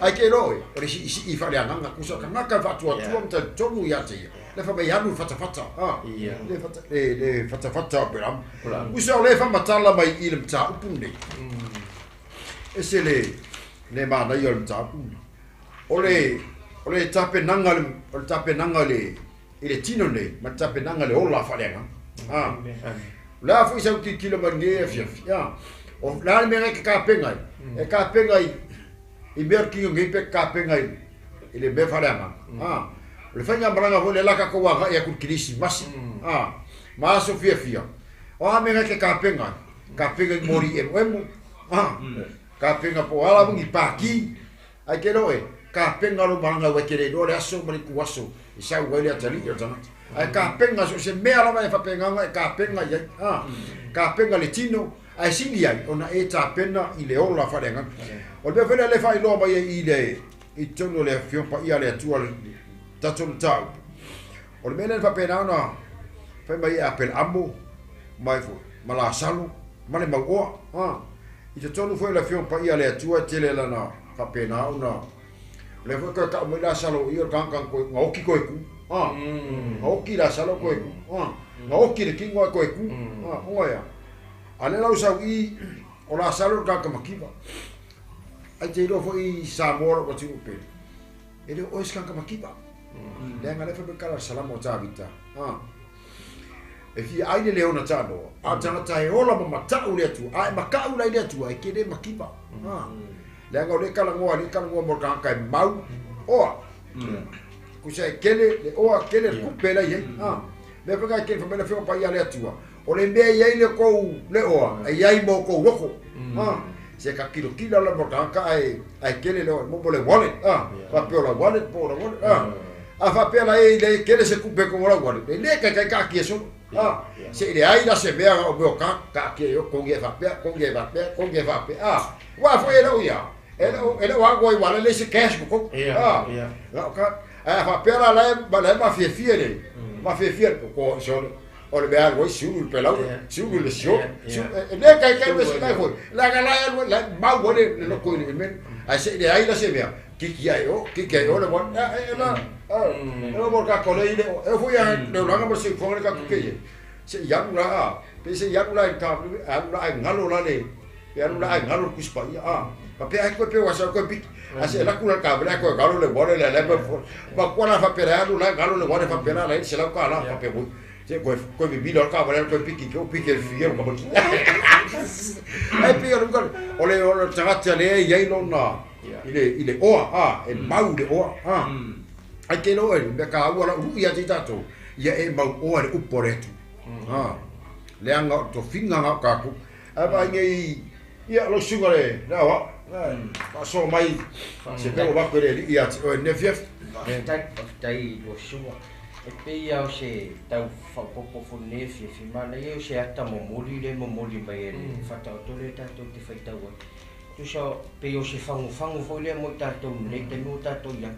Ai ke iloa oe, o le siisii faaleagaga, kusa tagata e faatuatua ma talitonu ia te ia. Le fai mai alu i le fatafata, le fata, le fatafata o Pelamu. Kusa o lea e faamatala mai i le mataupu lenei. Ese le, le manaia o le mataupu lenei. O le, o le tapenaga, o le tapenaga i le, i le tino nei ma le tapenaga i le ola faaleagaga. O le a foi sau tilotilo mai lenei afiafi, o le a le mea na e te tapena ai? E tapena i i mea o le tino nei pe te tapena i i le mea faaleagaga. O le faigamalaga foi lea o le a tatou agai atu i le Kerisimasi, ma aso fiafia, o a mea na e te tapena ai? Tapena i moli emoemo, tapena po o a lava ni paki, Ae ke iloa oe, kapena lou malaga ua e te le iloa le aso ma le ituaso e sau ai le atalii o le tagata. Ae kapena so o se mea lava e faapena ona e kapena i ai, a, kapena le tino, ae sili ai ona e tapena i le ola faaleagaga. O le mea foi lea lea e faailoa mai ai i le i totonu o le Afioga Paia a le Atua le tatou mataupu, o le mea lea na faapena ona fai mai ai e Apelaamo mai foi ma Lasalo ma le mauoa, a. I totonu foi o le Afioga Paia a le Atua e tele lana faapena ona o lea foi toe tau mai Lasalo i o le tagata na toe na oki toe tu. A, na oki Lasalo toe tu. A, na oki le kino ae toe tu. A, ona ea. A lea la ua sau i o Lasalo le tagata makiva. Ai te iloa foi i Samoa lou atunuu pele. E le o oe se tagata makiva. Leaga lea fai mai kala Salamo o Tavita. A. E fia ai le leona tanoa, a o tagata e ola ma mata'u le Atua, a e maka'u la i le Atua, e kele makiva. Leaga o lea talanoa, lea talanoa mo le tagata e mau oa. Kusa e kele le oa, kele le kupe la i ai. Mea foi e kele fai mai le Afioga Paia a le Atua, o le mea e i ai le kou le oa, e i ai mo kou oko. Se ka kilokila la mo le tagata ae, ae kele le oa, mo le wallet, faapea o la wallet po o la wallet. A faapea la e le kele se kupe ko lau wallet, e le kaikai kaakia solo. Se i leai la se mea o mea o ka, kaakia i o kongi e faapea, kongi e faapea, kongi e faapea. Ua foi e lou ia, e lou, e lou ago ai wala le se cash ko ko. La o ka, a faapea la la e, la e mafiafia le, mafiafia le ko solo. O le mea alu ai siulu i le pelau, siulu i le sio, e le taitai le se foi. La ga la alu la mau ai le loko i le mea. Ae se i leai la se mea, kiki ai o, kiki ai o le wa. E la, e o mo ka kole i le o. E foi a le ulaga ma le soifuaga le tatou ke i. Se i alu la a, pe se i alu la i ka, alu la ai galo la le, pe alu la ai galo le Tusi Paia a. Faapea ai koe pe ua sau koe piki. A se laku la ka vele koe galo le wale le le ma kwa la faapea la alu la galo le wale faapea la la se lau ka la faapea moi. Se koe koe vivilo al ka vele koe piki ko piki el fie ka mo. Ai pe alu ka ole ole tagata le iai lona i le oa a e mau le oa a. Ai ke lo e me ka ua la ulu ia te tatou ia e mau oa le upo le tu. Ha. Leaga o tofiga ga o kakou. Ae vaai nei ia lau susuga le le aoao. Faasoa mai se mea ua avatu e le Alii ia te oe i lenei afiafi. Faafetai, faafetai i lau susuga. E pei lava o se tau faaopoopo foi i lenei afiafi, manaia o se ata momoli lea e momoli mai e le Faataoto lea tatou te faitau ai. Tusa pei o se fagufagu foi lea mo i tatou i lenei taimi ua tatou i ai.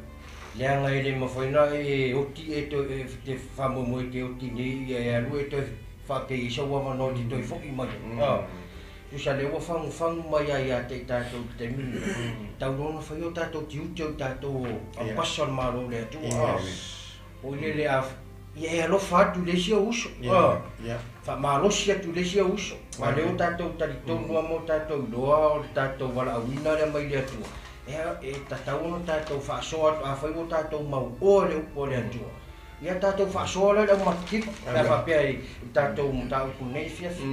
Leaga e le mafai ona e oti e toe te faamoemoe e te oti nei ia e alu e toe faapei ai sou avanoa e te toe foi mai ai. Tusa lea ua fagufagu mai ai ia te i tatou i le taimi lenei, tau loa ona fai o tatou tiute o i tatou o aupasa o le Malo o le Atua. Oi lele a ia e alofa atu i le isi ou uso. Faamalosi atu i le isi ou uso. Aua o lea ua tatou talitonu lava ma ua tatou iloa o le tatou valaauina lea mai le Atua. E tatau ona tatou faasoa atu, afai ua tatou mauoa i le upu a le Atua, ia tatou faasoa loa i le aumatitiva, pe a faapea i le tatou mataupu i lenei afiafi,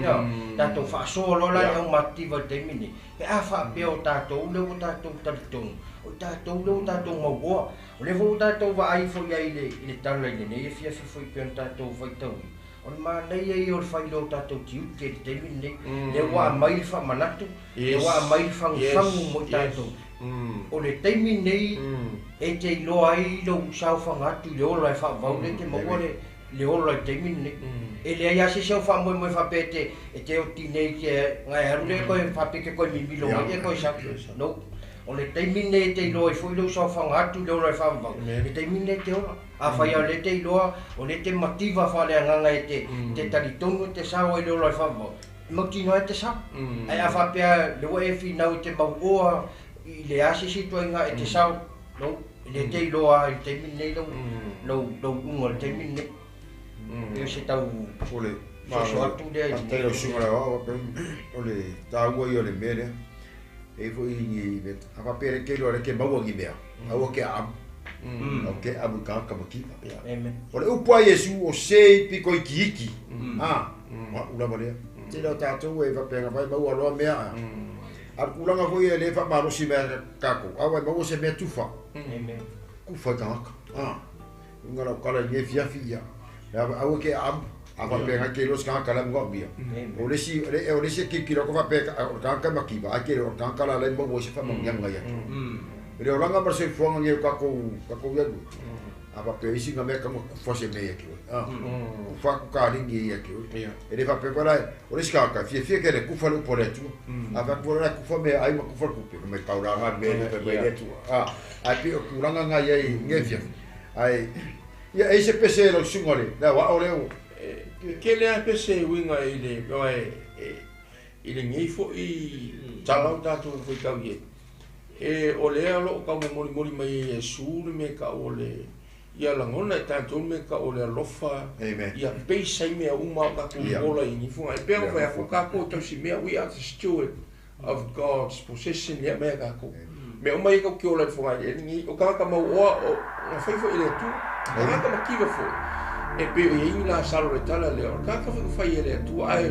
tatou faasoa loa la i le aumatitiva i le taimi lenei, pe a faapea o tatou lea ua tatou talitonu, o i tatou lea ua tatou mauoa. O lea foi ua tatou vaai foi i ai i le tala i lenei afiafi foi pei ona tatou faitauina, O le manaia ia o le fai loa o tatou tiute i le taimi lenei, lea ua aumai le faamanatu, lea ua aumai le fagufagu mo i tatou. O le taimi lenei e te iloa ai lou saofaga atu i le ola e faavavau lea e te maua le ola i le taimi lenei. E leai lava se isi au faamoemoe faapea e te oti nei ke na e alu lea e faapea e te toe mimilo mai e toe sau. No. O le taimi lenei e te iloa ai foi lou saofaga atu i le ola e faavavau, le taimi lenei e te ola. Afai lava o lea e te iloa, o lea e te mativa faaleagaga e te, te talitonu e te sao ai le ola e faavavau, e mautinoa e te sao. Ae a faapea lea ua e finau e te mauoa i le a se isi ituaiga e te sao, no, e le te iloa lava i le taimi lenei lou, lou, lou iuga i le taimi lenei. E o se tau soso atu lea i Faafetai i lau susuga i le aoao, o le taua ia o le mea lea. E i ai foi ni mea, a faapea e le te iloa e le te maua ni mea, aua te aamu. Aua te aamu i tagata mativa. O le upu a Iesu, o se i pito itiiti, a, o a'u lava lea. Tele o tatou e faapea na fai maua loa mea, a. A o le tulaga foi e le faamalosi mai ia tatou, a ua e maua se mea tufa, tufa i tagata, a. Uiga lau tala i lenei afiafi, ia, aua te aamu. A faapea na te iloa se tagata la e manaomia. O le isi, o le isi e tilotilo atu faapea o le tagata e mativa, ae te iloa o le tagata la la e maua ai se faamanuiaga ia te oe. O le olaga ma le soifuaga nei o tatou, tatou ia oe. A faapea o isi na mea e tatau ona tufa se mea ia te oe. Tufa atu kaleni ia te oe. E le faapea foi la, o le isi tagata e fiafia tele e tufa le upu a le Atua. A fai atu foi la e tufa meaai ma tufa le tupe, fai mai taulaga le mea lea fai mai le Atua. Ae pei o tulaga na i ai i lenei afiafi. Ae Ia, e i ai se pese e lau susuga le le aoao lea ua. E tele lava pese e uiga i le aua e i lenei foi tala o tatou faitau i ai, e o lea o lo o tau molimoli mai e Iesu le mea e tau o le ia lagona e tatou le mea e tau o le alofa, ia pisa ai mea uma o tatou ola i nifuga. E pei ona fai atu tatou e tausimea, we are the steward of God's possession lea aumai a tatou. Mea uma ia tatou te ola i le fogaeleele nei, o tagata mauoa o na fai foi e le Atua, tagata mativa foi. E pei o i ai ni Lasalo i le tala lea, o le tagata foi na fai e le Atua, ae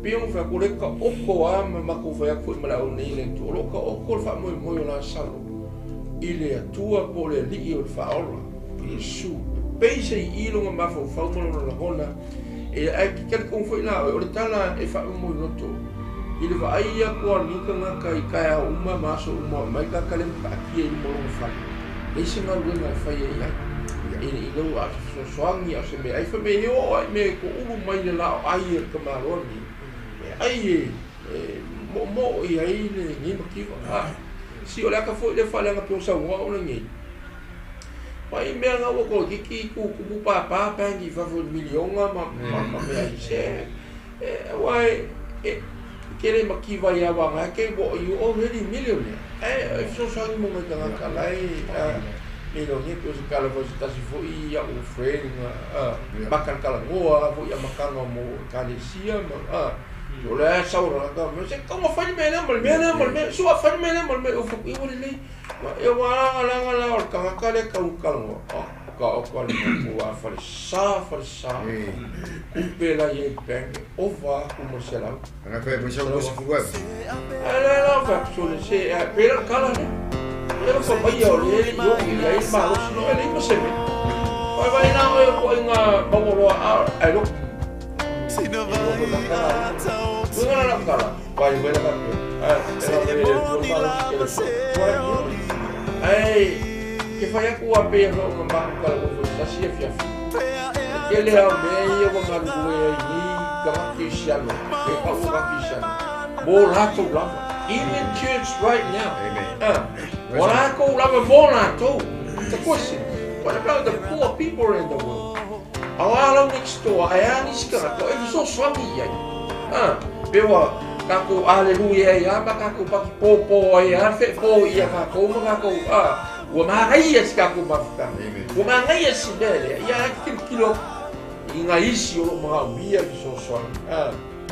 pei ona fai atu, o lea e taoto lava ma matou fai atu foi ma le au nei i le Atua, o lo o taoto le faamoemoe o Lasalo i le Atua po o le Alii o le Faaola, o Iesu. E pei se i i lona mafaufau ma lona lagona, e, ae te talitonu foi la oe, o le tala e faamomoiloto i le vaai atu a lenei tagata i taeao uma ma aso uma mai tagata lea ma taatia i luma o lona fale, leai se galuega e fai ai ai i lou a se fesoasoani a o se meaai. Fai mai e oo lava i mea e toulu mai le la o ai a le tamaloa lenei e ai e moomoo i ai lenei mativa. Si o le ata foi lea faaleaga pei ona saunoa au lenei. Mai mea na ua toeitiiti tutumu pāpā bank i fafo i le miliona ma ma mea i se aua e tele mativa ia vagae ke ua you already millionaire ae e fesoasoani mo nai tagata la e millionaire pei o se tala foi se tasi foi a'u friend makalakalagoa foi amataga mo ekalesia ma o lea sau le tagata ma se tau fai le mea lea ma le mea lea ma le mea sua fai le mea lea ma le mea ua ua lelei E ua lagalaga la o le tagata lea tau talanoa, ka oka le matua falesa falesa tupe la i ai bank e ova atu ma le 100. Ana pe mai sau 20 e. Ae la la fa sole se a pe la kala le. E lo fa mai o le i o i ai malosi no e le ma se me. Vai vai na o ko inga mawoloa a ai lo. Uga la kala. Vai vai la ka. Ae ke fai aku a pei o nga maku kala ko foi tasi afiafi. E tele a mea ia ua galulue ai nei tagata kerisiano, e pau o tagata kerisiano, mo latou lava. In the church right now. Amen. Mo latou lava, mo latou. The question, what about the poor people in the world? Auā lau next door, ae a nisi tagata, e fesoasoani i ai. Pe ua kākou aleluia ai lava ma kākou paki pōpō ai lava feepō ia kākou ma kākou, ua manaia si kākou mafutaga. Ua manaia si mea lea, ia ae tilotilo atu i ngā isi o loo manaomia le fesoasoani.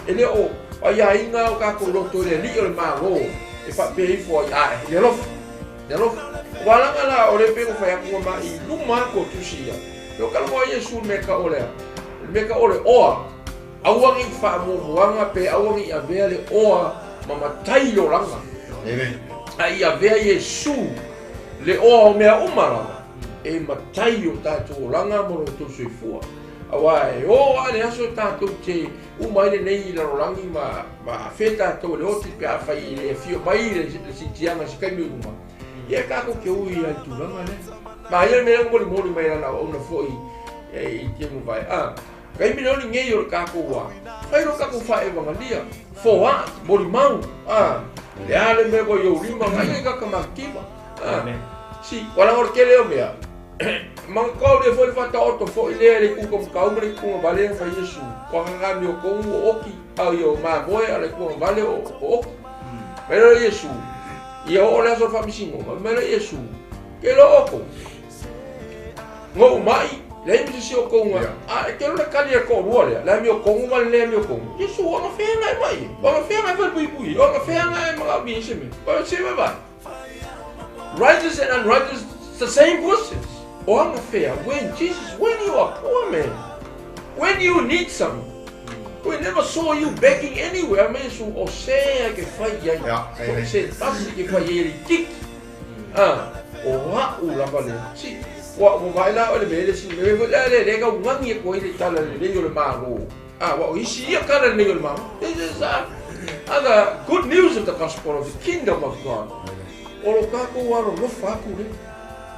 E le o aiaiga o kākou loto i le alii o le Malo e faapea ifo ai, ae, le alofa, le alofa. Ua laga la o le pei ona fai atu ma i luma atu o tusi ia. Leo talanoa Iesu i le mea tau o lea, le mea tau o le oa, aua ne i faamuamuaga pe aua ne i avea le oa ma matai le olaga. Amen. A i avea Iesu le oa o mea uma lava e matai o tatou olaga ma lo outou soifua. Auā e ō lava le aso tatou te uma ai lenei lalolagi ma ma afea tatou e le oti pe afai e le afio mai le siitiaga i se taimi o luma. Ia tatou te ui ai i le tulaga lea. Ma ia le mea lea na molimoli mai e lana auauna foi i te muvae. A, taimi lea o lenei o le tatou wā, fai lo tatou faaevagalia, foaa, molimau, a, le a le mea ua i ou lima, nai ai kaka makiva. A, si, ua laga o le tele o mea, manatua o lea foi le faataoto foi lea i le itu kamakau ma le itu tugavale na fai Iesu, ua kakami o tonu o oki, a o mamoe a le tugavale o oki. Mai lea o Iesu, ia oo le aso o le faamasinoga, mai lea o Iesu, Ke loa oukou, gou mai, leai ma se isi o outou na, a e ke loa le kali a le toalua lea, le amiotonu ma le le amiotonu, Iesu, o agafea na e mai ai? O agafea na e falepuipui ai? O agafea na e manaomia ai se mea? O se mea vai? Righteous and unrighteous, it's the same questions. O agafea, when Jesus, when you are poor man, when you need something, we never saw you begging anywhere, me Iesu, o se ai ke fai ai, o se tasi ke fai ai le itiiti. A, o a'u lava lea. Si, ua ua vaai la oe le mea le si mea foi lea le le tauagi atu ai le tala lelei o le Malo. A, ua o isi ia tala lelei o le Malo. This is other good news of the gospel of the kingdom of God. O lo tatou alolofa atu lea.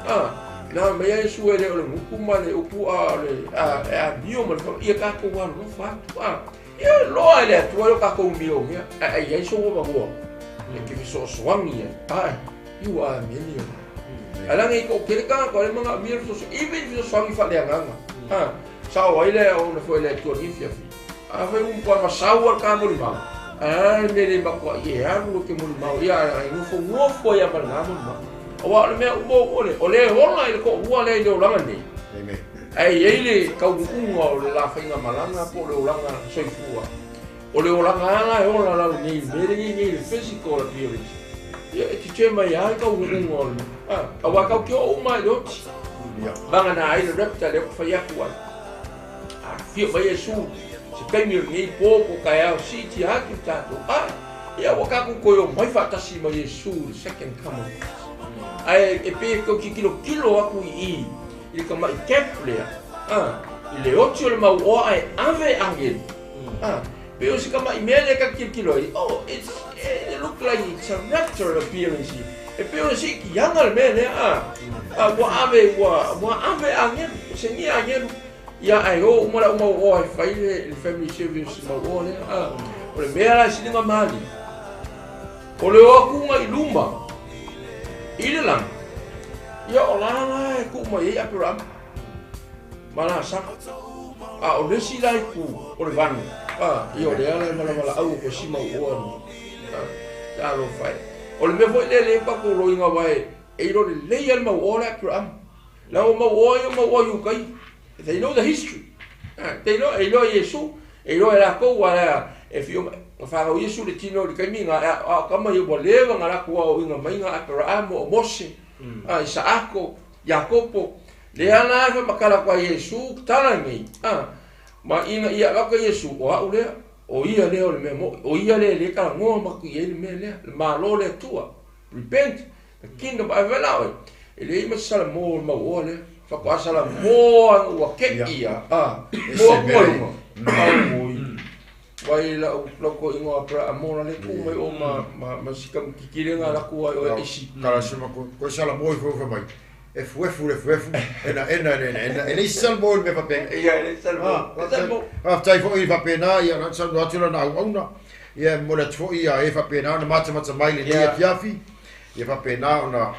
A, na mea Iesu e le o le gutu ma le upu a o le a e amio ma le ia tatou alolofa atu. A, ia loa e le Atua lo tatou milionea, ae ai ai sou avanoa e te fesoasoani ai. Ae, you are a millionaire. Ae leaga i toatele tagata o lea e manaomia le fesoasoani, even i fesoasoani faaleagaga. Ha, sao ai le auauna foi a le Atua i lenei afiafi. Afai ua matua masau lava le ta molimau, ae a le mea le matuai e alu e te molimau, ia ae nofonofo ai lava ma lena molimau. Aua o le mea uma o le, o le ola i le toalua lea i le olaga nei. Amen. Ae i ai le taunuuga o le la faigamalaga po o le olaga soifua. O le olaga lava la e ola lalo nei i le mea lenei nei i le physical appearance. Ia e tetē mai lava le taunuuga o le, a, aua tatou te oo uma lava i le oti. Vagana ai le rapture lea ua fai atu ai. A fia mai Iesu se taimi o lenei po po o taeao siitia atu le tatou, a, ia ua tatou toe omai faatasi ma Iesu i le second coming of Christ. Ae e pei e tau tilotilo atu i i i le tamai gap lea, a, i le oti o le mau oa ae ave agelu. A, pei o si tamai mea lea ta te tilotilo ai, oh, it's, it look like it's a rapture appearance here. E pei o se itiaga le mea lea, a, a ua ave, ua, ua ave agelu, se ni agelu, ia ae o uma le au mau oa e fai le, le family service mau oa lea, a, o le mea la e siliga malie, o le o atu i luma, i le lagi. Ia o la la e tuu mai ai Aperama ma Lasalo. A o le isi la itu o le vanu, a, ia o lea la e valavala'au o koe si mau'oa ni. A, talofa e. O le mea foi lea lea tatou loiga aua e iloa lelei lava le mau'oa lea Aperama. La ua mau'oa ia mau'oa i utai. They know the history. They know, e iloa Iesu, e iloa e latou aua e fio na fanau Iesu i le tino i le taimi na a o tama ia ua leva na latou aoaoina mai na Aperamo, o Mose, a Isaako, Iakopo. Lea la e faamatala atu ai Iesu tala nei, a ma ina ia avatu Iesu, o a'u lea, o ia lea o le mea mo'i, o ia lea e le talanoa ma atu i ai le mea lea, le Malo le Atua. Repent, the kingdom, ae faapena oe, e leai ma se salamo o le mauoa lea. Faatoa salamo ina ua te'i ia, a, o atu ai luga. Auoi. Vai lau lau toeaina Aperamo la le tuu mai o ma ma ma si kamikiki lea na alu atu ai oe aisi. Tala se ma koe salamo i fai mai. E fuefu le fuefu, ena ena ena ena ena, e leai se salamo i le mea faapena. Ia, e leai se salamo. E salamo. Faafetai foi i faapena, ia na saunoa atu lana auauna. Ia e momoli atu foi ia e faapena ona matamata mai i lenei afiafi. Ia faapena ona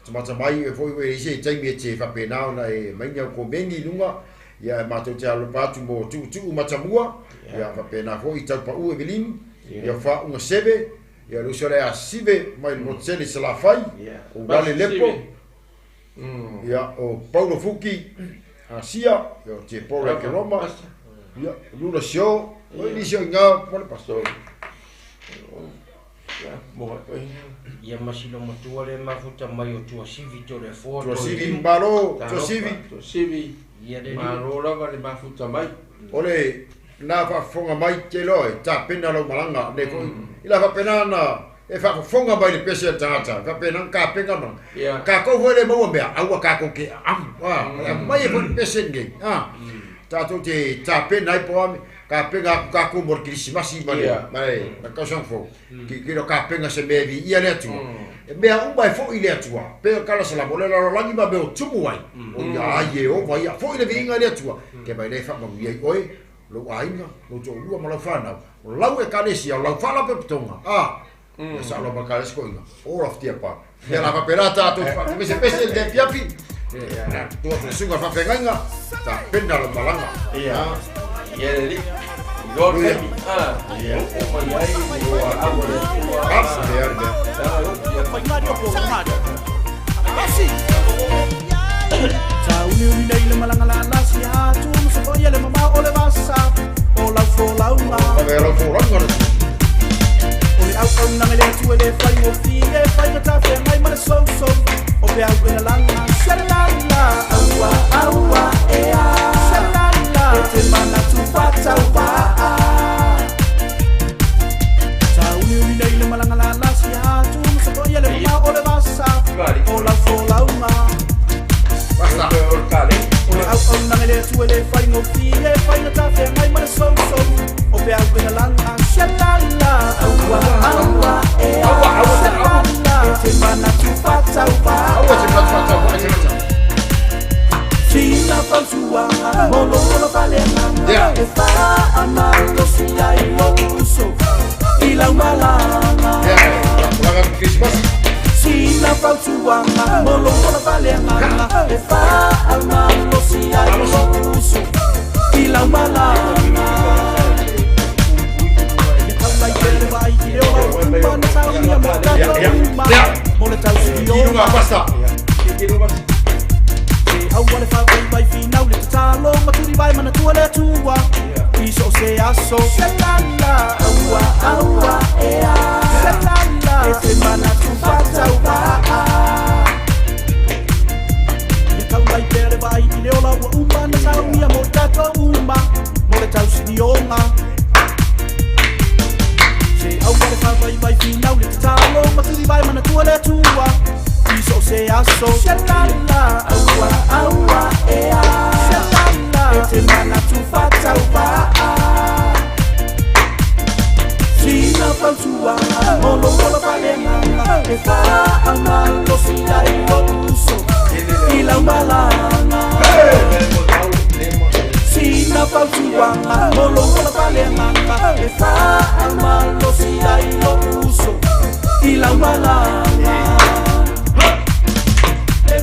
matamata mai e foi e isi e taimi e te faapena ona e mai ni au komeni i luga. Ia e matou te alolofa atu mo tuutuu matamua. Ia faapena foi i taupau Evelyn. Ia faauga seve. Ia le uso le asive mai le motu tele i Salafai. O Ulale Lepo. Ia o Paulo Fuki Asia. Ia o Te Pore ke Roma. Ia Lula Sio. O nisi o inga mo le pastor. Ia ma silo matua le mafuta mai o Tuasivi to le foa. Tuasivi malo, Tuasivi. Tuasivi. Ia le Malo lava le mafuta mai. O le na faafofoga mai te loa e tapena lau malaga le foi. I la faapena na e faafofoga mai le pese a le tagata, faapena na tapena malaga. Tatou foi le maua mea, aua tatou te amu. A, mai e foi le pese lenei. A, tatou te tapena ai po ame, tapena atu tatou mo le kerisimasi ma le ma le tausaga fou. Tilotilo tapena se mea e viia le Atua. E mea uma e fo'i le Atua. Pe o tala salamo, o le lalolagi ma mea o tumu ai. O ia ai e ova ia, fo'i le viiga i le Atua. Ke mai le faamanuia ai oe, lou aiga, lou to'alua ma lau fanau. O lau ekalesia, o lau faalapotopotoga. A, ia sa'o lava ma kalesi koiga. O lafutia pa. Ia la faapena tatou te faapesepese i le afiafi. Tua atu le susuga i le faafeagaiga, tapena lau malaga. Ia. Ia le alii. Iloa le taimi. O oo mai ai le loaau a le Atua. A, le mea le mea. Tauliuli nei le malaga lalasi atu ma sofoia le mamao o le vasa o lau folauga. Ave lau folauga le. O le auaunaga i le Atua e le faigofie, faigata feagai ma le sousou o peau e lalaga. Selala aua aua ea. Selala e te manatu faatauvaa. Tauliuli nei le malaga lalasi atu ma sofoia le mamao o le vasa o lau folauga. Basta. O le kalei. O le auaunaga i le Atua e le faigofie, faigata feagai ma le sousou o peau e lalaga. Selala aua aua ea. Aua, aua, Selala e te manatu faatauvaa. Aua te manatu faatauvaa, e te manatu. Sina fautuaga mo lou faleagaga e faamalosi ai lou uso i lau malaga. Ia, malaga atu kerisimasi. Sina fautuaga mo lou faleagaga e faamalosi ai lou uso i lau malaga. Ia taulai pea le vaai i le ola ua uma na saunia mo tatou uma mo le I luga tausilioga. basta. Se aua le faavaivai finau le tatalo ma tulivae manatua le Atua i so o se aso. Selala aua aua ea. Selala e te manatu faatauvaa. Ia taulai pea le vaai i le ola ua uma na saunia mo tatou uma mo le tausilioga. Se aua le faavaivai finau le tatalo ma tulivae manatua le Atua i so o se aso. Selala aua aua ea. Selala e te manatu faatauvaa. Sina fautuaga mo lou ola faleagaga e faamalosi ai lou uso i lau malaga. Sina fautuaga mo lou ola faleagaga e faamalosi ai lou uso i lau malaga. E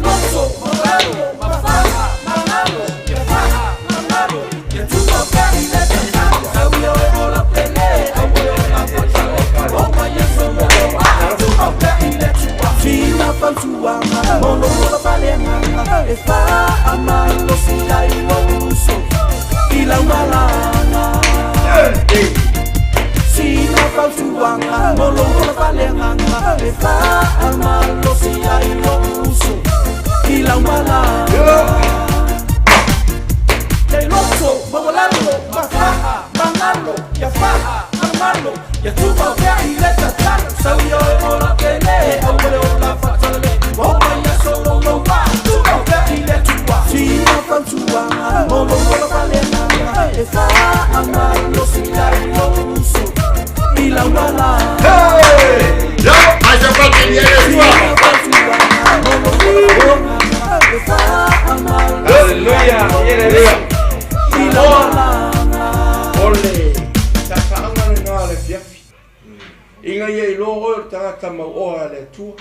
tagata mauoa a le Atua.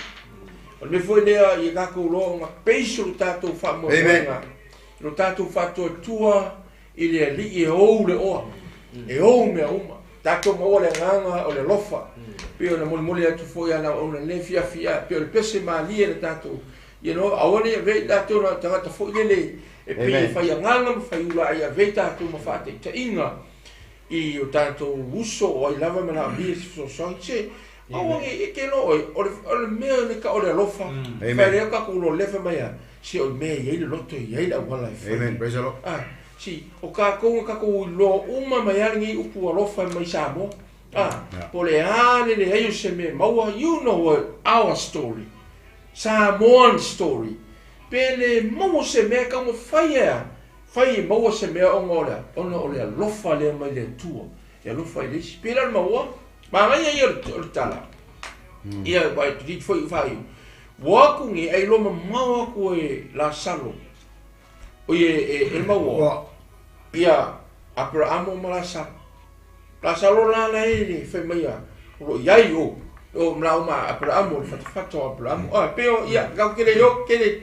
O le mea foi lea ia tatou iloa ona base o le tatou faamoemoega i lo tatou faatuatua i le Alii e ou le oa, e ou mea uma. Tatou maua le agaga o le alofa, pei ona molimoli atu foi a na ona le fiafi a, pei o le pese malie le tatou, you know, aua ne i avea i tatou na o tagata foi lele e pei e fai agaga ma fai ula ae avea i tatou ma faataitaiga i o tatou uso o ai lava e manaomia se fesoasoani. Se, aua ne i eke loa oe, o le mea le ka o le alofa, fai lea tatou loa lefa mai a, se o le mea e i ai le loto e i ai le auala e fai. Amen. Praise the Lord. Ah, si, o kākou na kākou iloa uma mai a lenei upu alofa mai Samoa. Ah, po o le a le leai o se mea e maua, you know what, our story. Samoan story. Pe le maua se mea e taumafai e a, fai e maua se mea ona o le, ona o le alofa lea mai le Atua. E alofa i le isi. Pei la o le maua, manaia ia o le tala. Ia, ua e delete foi i faaiu. Ua aku nei, ai iloa mamao aku e Lasalo. O ia e, e le maua. Ia, Aperahamo ma Lasalo. Lasalo la la e le fai mai a, o lo o i ai o, o mla o ma Aperahamo, le fatafata o Aperahamo. Ah, pe o, ia, kau kele yo, kele,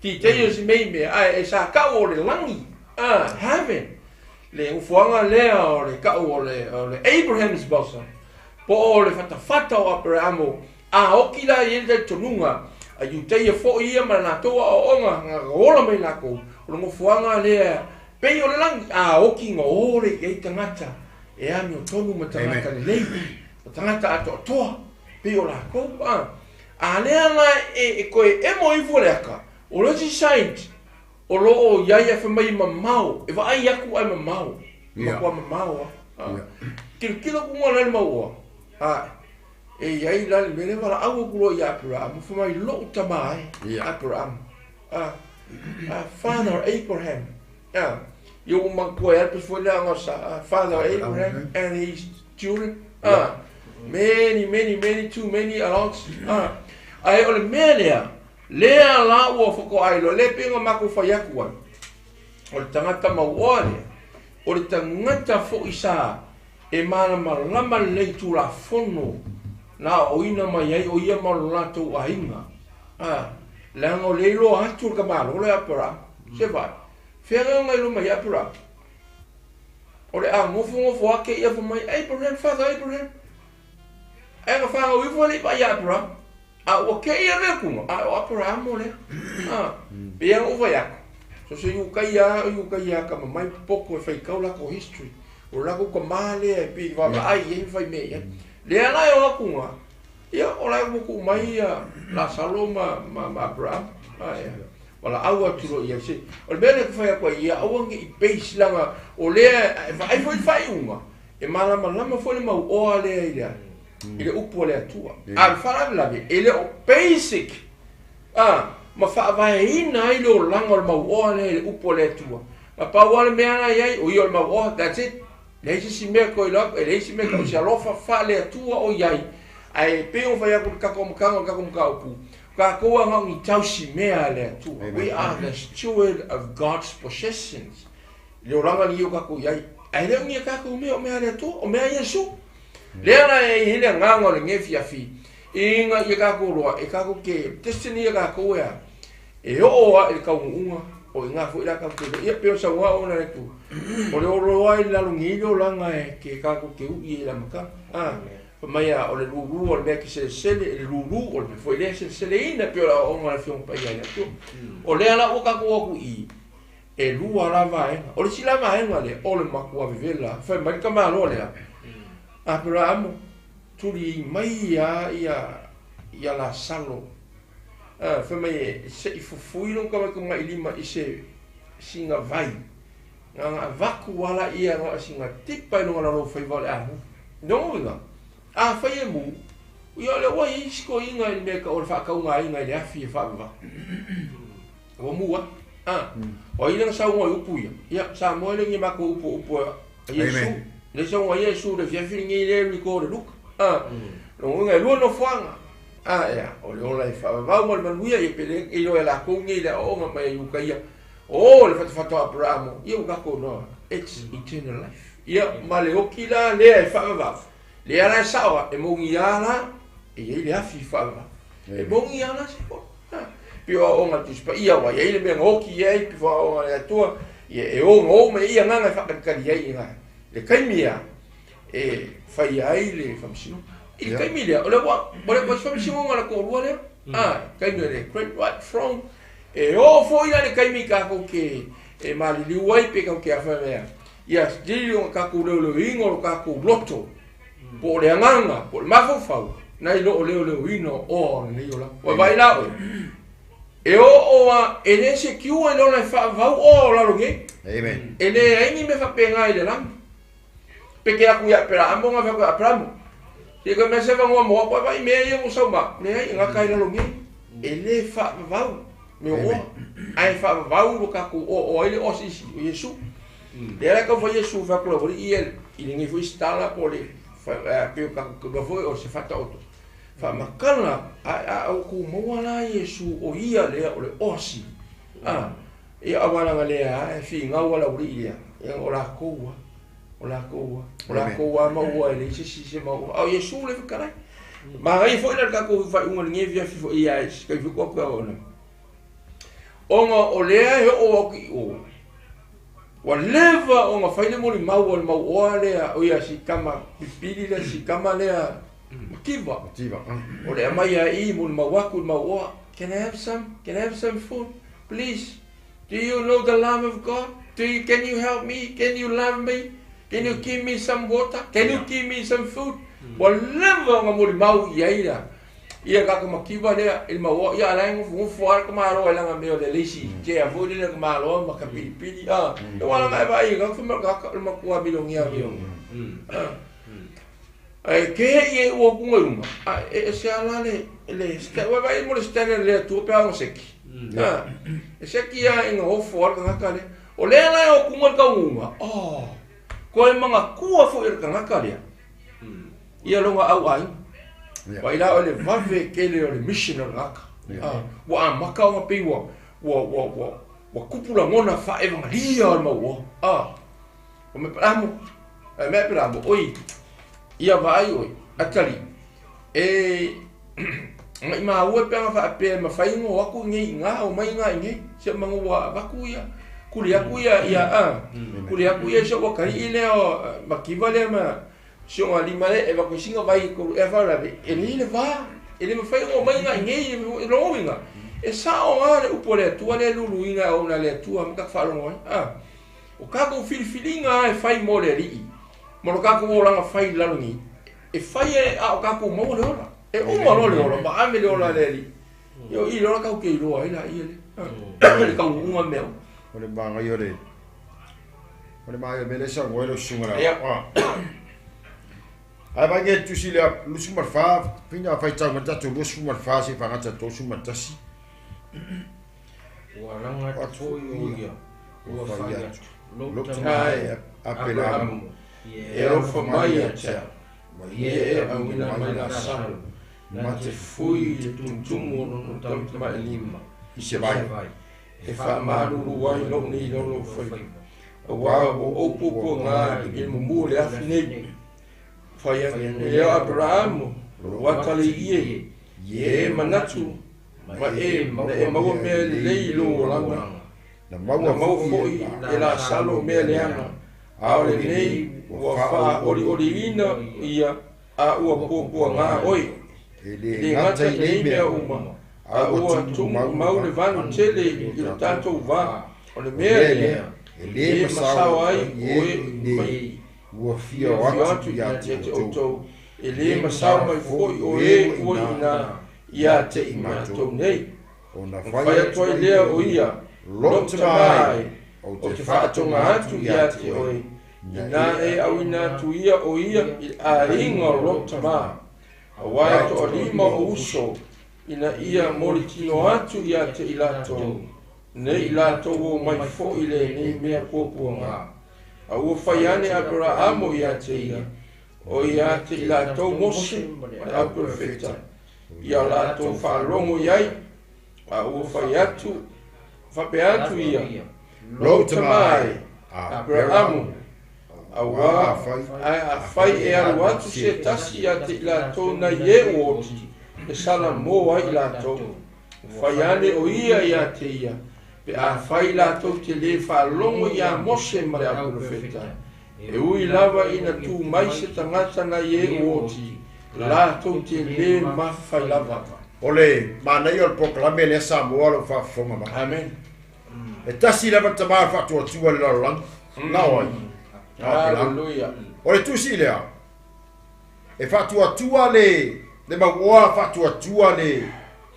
ti te si mei mea, ai e sa kau o le langi, ah, heaven. Le ufuanga lea o le kau o le, o le Abraham's bosom, po o le fatafata o Aperahamo, a oki la i ai le talitonuga, a Iuteia foi ia ma le latou aoaoga, na ola mai lakou, o le nofoaga lea pei o le lagi, a oki na ole i ai tagata e amiotonu ma tagata lelei, ma tagata atoatoa, pei o lakou, a. A lea la e, e toe emo ifo le aka, o le isi side, o lo o i ai ae fai mai e mamao, e vaai aku ae mamao, e matua mamao a. Tilotilo kuga la le mau oa, a e i ai la le mea lea valaau aku loa ia Aperahama, fai mai lo'u tama e, Aperahama, a, a, father Abraham, a, ia ua manatua e a le pasi foi lea aga sa, a, father Abraham and his children, a, many, many, many, too many, a lot, a, ae o le mea lea, Lea la ua faatoa iloa, lea pei ona matou fai atu ai, o le tagata mauoa lea, o le tagata foi sa e malamalama lelei i Tulafono na aoaoina mai ai o ia ma lo latou aiga. A, leaga o lea iloa atu le tamaloa lea Aperahama. Se vaai, fea lea ona iloa mai ai Aperahama? O le a nofonofo ake ia fai mai, Abraham, Father Abraham. Ae na fanau ifo e le i vaai ia Aperahama. A ua kei ave aku ma, a o Aperahama lea. A, pei lava ona ou fai atu, so se Iukaia a, o Iukaia a ka mamai popoto e faitau latou history. O le latou tama lea e pei e vaavaai i ai ma fai mea i ai. Lea la e o atu na, ia o la e ua tuu mai ia Lasalo ma, ma, ma Aperahama. A, ia. Valaau atu loa i ai. Se, o le mea lea e fai atu ai, ia aua ne i base leaga o lea e vaai foi i le faaiuga, e malamalama foi le mauoa lea i le i le upu a le Atua. A o le faalavelave, e le o basic a, ma faavaeina ai le olaga o le mauoa lea i le upu a le Atua. Na pau lava le mea la e i ai, o ia o le mauoa, that's it. Leai se isi mea toe iloa atu, e leai se mea tau o se alofa faale-Atua o i ai. Ae pei ona fai atu i le tatou amataga o le tatou mataupu, o tatou lava na o ni tausimea a le Atua. We are the steward of God's possessions. I le olaga lenei o tatou i ai. Ae le o ni a tatou mea, o mea a le Atua, o mea a Iesu. Lea la e i ai le agaga o lenei afiafi, ina ia tatou iloa, e tatou te destiny a tatou e a? E oo lava i le taunuuga, o i ina foi la tatou te iloa. Ia, pei o saunoa ona le Atua, o le oloa i lalo nei le olaga e ke tatou te ui ai i le amataga. A, fai mai a, o le lulu o le mea e te selesele, le lulu o le mea foi lea e seleseleina, pei o le aoaoga a le Afioga Paia a le Atua. O lea la ua tatou o atu i i, E lua la vaega. O le isi la vaega lea, o le matua vevela. Fai mai le tamaloa lea, Aperaamo, tuli mai a ia, ia Lasalo. A, fai mai e, se i fufui lou tamaitamailima i se sina vai. Na ona avatu a la ia na o sina tipa i luga o le alofaiva o le amu. Lona uiga, afai e mu, ia o lea ua i ai isi toeaiina i le mea e tau o le faataugaina i le afi e faavavau. Ua mu ai. A, o ai lea na saunoa i upu ia? Ia, Samoa e le ni matou upu o upu a Iesu. Lea saunoa Iesu i le afiafi lenei lea e record e Luka. A, lona uiga e lua nofoaga. A, ea, o le ola e faavavau ma le manuia, ia pe le iloa e lakou nei le aoaoga mai a Iukaia, o le fatafata o Aperahamo, ia ua tatou iloa, it's eternal life. Ia, ma le oki la lea e faavavau, lea la e sao a, e moni a la. E i ai le afi faavavau. E moni lava la se pono. Pei o aoaoga a le Tusi Paia ua i ai le mea na oti i ai, pei foi o aoaoga a le Atua, ia e o na o mai ai agaga e faatalitali ai i le taimi ea e faia ai le faamasinoga. I le taimi lea, o lea ua ua le toe faamasinoga a le toalua lea, a, taimi o le Great White Throne, e oo foi la le taimi tatou te e maliliu ai pe tatou te afa mea, ia sili ona tatou leoleoina o lo tatou loto, po o le agaga, po o le mafaufau, nai lo o leoleoina o oa o lenei olaga. Ua vaai la oe, e oo a, e le secure i lona e faavavau oa o lalo nei. Amen. E leai ni mea faapena i le lagi. Pe ke aku ia Aperaamo nga fai Aperamo. Se ka mea se vangoa mo au vai mea ia mo sau ma. Leai, e gata i lalo nei. E le faavavau me o oa. Ae faavavau lo tatou oa oa ai le oa silisili o Iesu. Lea la e tau fai Iesu fai atu le aualii ia i lenei foi sitala po o le pei o tatou iloa foi o se faataoto. Faamatala ae a outou maua la Iesu o ia lea o le oa sili. A, ia aua leaga lea lava e finau lava le aualii lea, ia o latou lava. O latou lava. O latou lava maua e leai se isi se maua. A o Iesu le fetalai. Manaia foi la le tatou faaiuga i lenei afiafi foi ia se taimi foi atu ona. Ona o lea e oo atu i o, ua leva ona fai le molimau a le mau oa lea, o ia si tama pipili lea, si tama lea mativa. Mativa. O le aumai lava i i molimau atu i le mau oa, Can I have some? Can I have some food? Please. Do you know the love of God? Do you, can you help me? Can you love me? Can you give me some water? Can you give me some food? Ua leva ona molimau i ai la ia ka mativa lea i le mau oa, ia a la e nofonofo lava le tamaloa i lana mea o le lazy chair foi lele a le tamaloa ma ka pilipili, a, e ua lana e vaai i lana fai mai o le tagata o le matua milionea milionea. A, ae ke i e ua kuga i luga, a e ese lava la le, le, ua vaai mo le standard a le Atua pe a ona seki. A, e seki lava ina ofo lava le tagata lea. O lea la e o kuga le taunuuga, oh, koe manatua foi e le tagata lea, ia lona auaiga. Vaai la o le vave tele o le mission o le tagata. Ua amata ona pei ua, ua, ua, ua, ua tupu lagona faaevagalia o le mau oa. A, o me Aperamo, e me Aperamo, oi, ia vaai oi, atalii, e maimau e pe ana faapea e mafai ona o atu i nei i ina, omai ina i nei, seiloga ua avatu ia, kuli atu ia, ia, a, kuli atu ia i si ou atalii lea, mativa lea ma si ona lima lea, e avatu ai sina vai e tolu ea faalavelave, e lelei le va, e le mafai ona omai ina i nei, o lona uiga, e sao lava le upu a le Atua lea e luluina e auauna a le Atua ma tatou faalogo ai, a. O tatou filifiliga lava e fai mo le Alii, ma lo tatou olaga fai i lalo nei, e fai e a o tatou maua le ola. E uma loa le ola, ma ave le ola a le Alii. Ia o i le ola tatou te iloa ai laia lea, le taunuuga o mea uma. O le manaia o le, o le manaia o le mea lea e saunoa ai lau susuga le Aoao. Ae vaai nei le tusi lea, 24, fina faitau mai le tatou 24 seia faagata i le 31. Ua laga atu foi o ia, ua fai atu, Lou tama e Aperaamo, e alofa mai ia te au, ma ia e auina mai Lasalo, na te fui i le tumutumu o lona tamatamailima i se vai, e faamalulu ai lou nei lolo faiva, aua ua ou puapuaga i le mumu o le afi nei. Fai atu e Aperaamo, Lou atalii e, ia e manatu Ma e, na e maua mea lelei i lou olaga, na na maua foi e Lasalo mea leaga, a o lenei ua faaolioliina ia, a ua puapuaga oe. E E le le gata gata i i nei nei mea mea uma, uma, a a ua ua tumau tumau le le vanu vanu tele i i lo lo tatou tatou va. O le O le mea mea lea, lea, e e le le masao masao ai ai o o e e i inei, mai ua fia ua o afio atu atu ia te ia te outou. outou, e E le le masao masao mai foi foi o o e e ua ua i i ina ina ia ia te te i i matou matou. nei. Ona Ona fai fai atu atu ai ai lea lea o o ia, ia, Lou Lou tama tama e, e, ou ou te te faatoga faatoga atu atu ia ia te te oe, oe, ina inā e e auina auina atu ia o ia i le aiga o lou tama, aua e toalima ou uso, ina ia molitino atu ia te i latou, ne i latou o mai foi i lenei mea puapuaga. A ua fai ane Aperaamo ia te ia, o ia te i latou Mose ma le au perofeta, ia latou faalogo i ai, a ua fai atu, faapea atu ia, Lou Lou tama tama e, e, Aperaamo, Aperaamo, Auā, ae afai e alu atu se tasi ia te i latou nai e ua oti, e salamō ai i latou. Ua fai ane o ia ia te ia, pe afai latou te lē faalogo iā Mose ma le Aupolofeta, e ui lava ina tū mai se tagata nai e ua oti, latou te lē mafai lava. O le manaia o le polokalame lea Samoa o lo o faafofoga mai. Amen. E tasi lava le tama o le faatuatua i le lalolagi, na o ai? Na o Aperama. Hallelujah. O le tusi lea, e faatuatua le, le mauoa faatuatua le,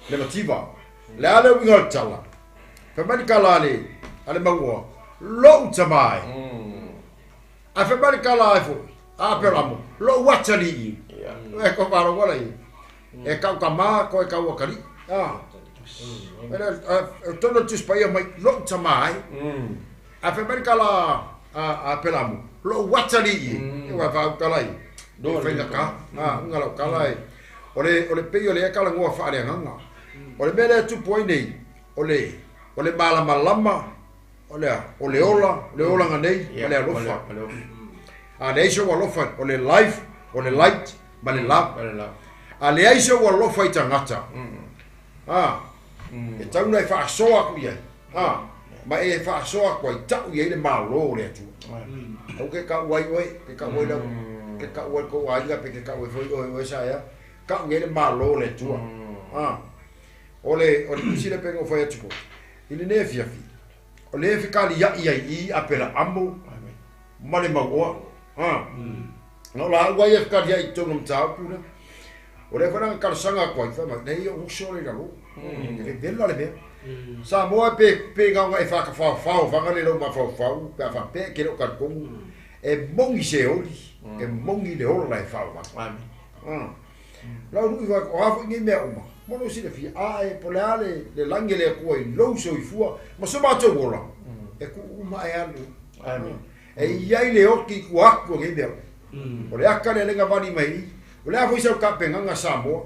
le mativa. Le a le uiga o le tala? Fai mai le tala a le, a le mauoa, lou tama e. Ae fai mai le tala ai foi, a Aperamo, lou atalii. E ko faalogo ala ia. E kau tama koe kau atalii. Ah. E tonu le Tusi Paia mai, lou tama ai. Ae fai mai le tala a Aperamo, lou atalii e. Ua faautala ia. E faigata. Ah, uiga lau tala e. O le, o le pei o le talanoa faaleagaga. O le mea lea e tupu ai nei, o le, o le malamalama, o le a? O le ola, o le olaga nei ma le alofa. A leai sou alofa, o le life, o le light ma le love. A leai sou alofa i tagata, a, e tatau ona e faasoa atu i ai, a, ma e faasoa atu ai, tau i ai le Malo o le Atua. Aua ke tau ai oe, ke tau ai lau, ke tau ai le tou aiga pe ke tau ai foi oe, oe sa ea, tau i ai le Malo o le Atua. A, o le, o le tusi lea pei ona ou fai atu foi, I lenei afiafi, o lea e fekaliai ai i Aperaamo ma le mauoa. Ha. Na o laua ia e fekaliai i totonu o mataupu lea. O lea foi la na talosaga atu ai, fai mai, nei o uso le i lalo. E vevela le mea. Samoa pe, pe na ona e whakafaofao whanga le lau mafaufau, pe a whapea ke le o talitonu, e moni se oli, e moni le ola e whaowhanga. Amen. Lau lui wha, o a foi nei mea uma, mo lou silafia, a e po le a le, le lagi e le Atua i lou soifua, ma so matou ola, e tuu uma e alu. Amen. E i ai le oti i tua atu o nei mea uma. O le aka lea le gavali mai i, o le a foi sau tapenaga Samoa,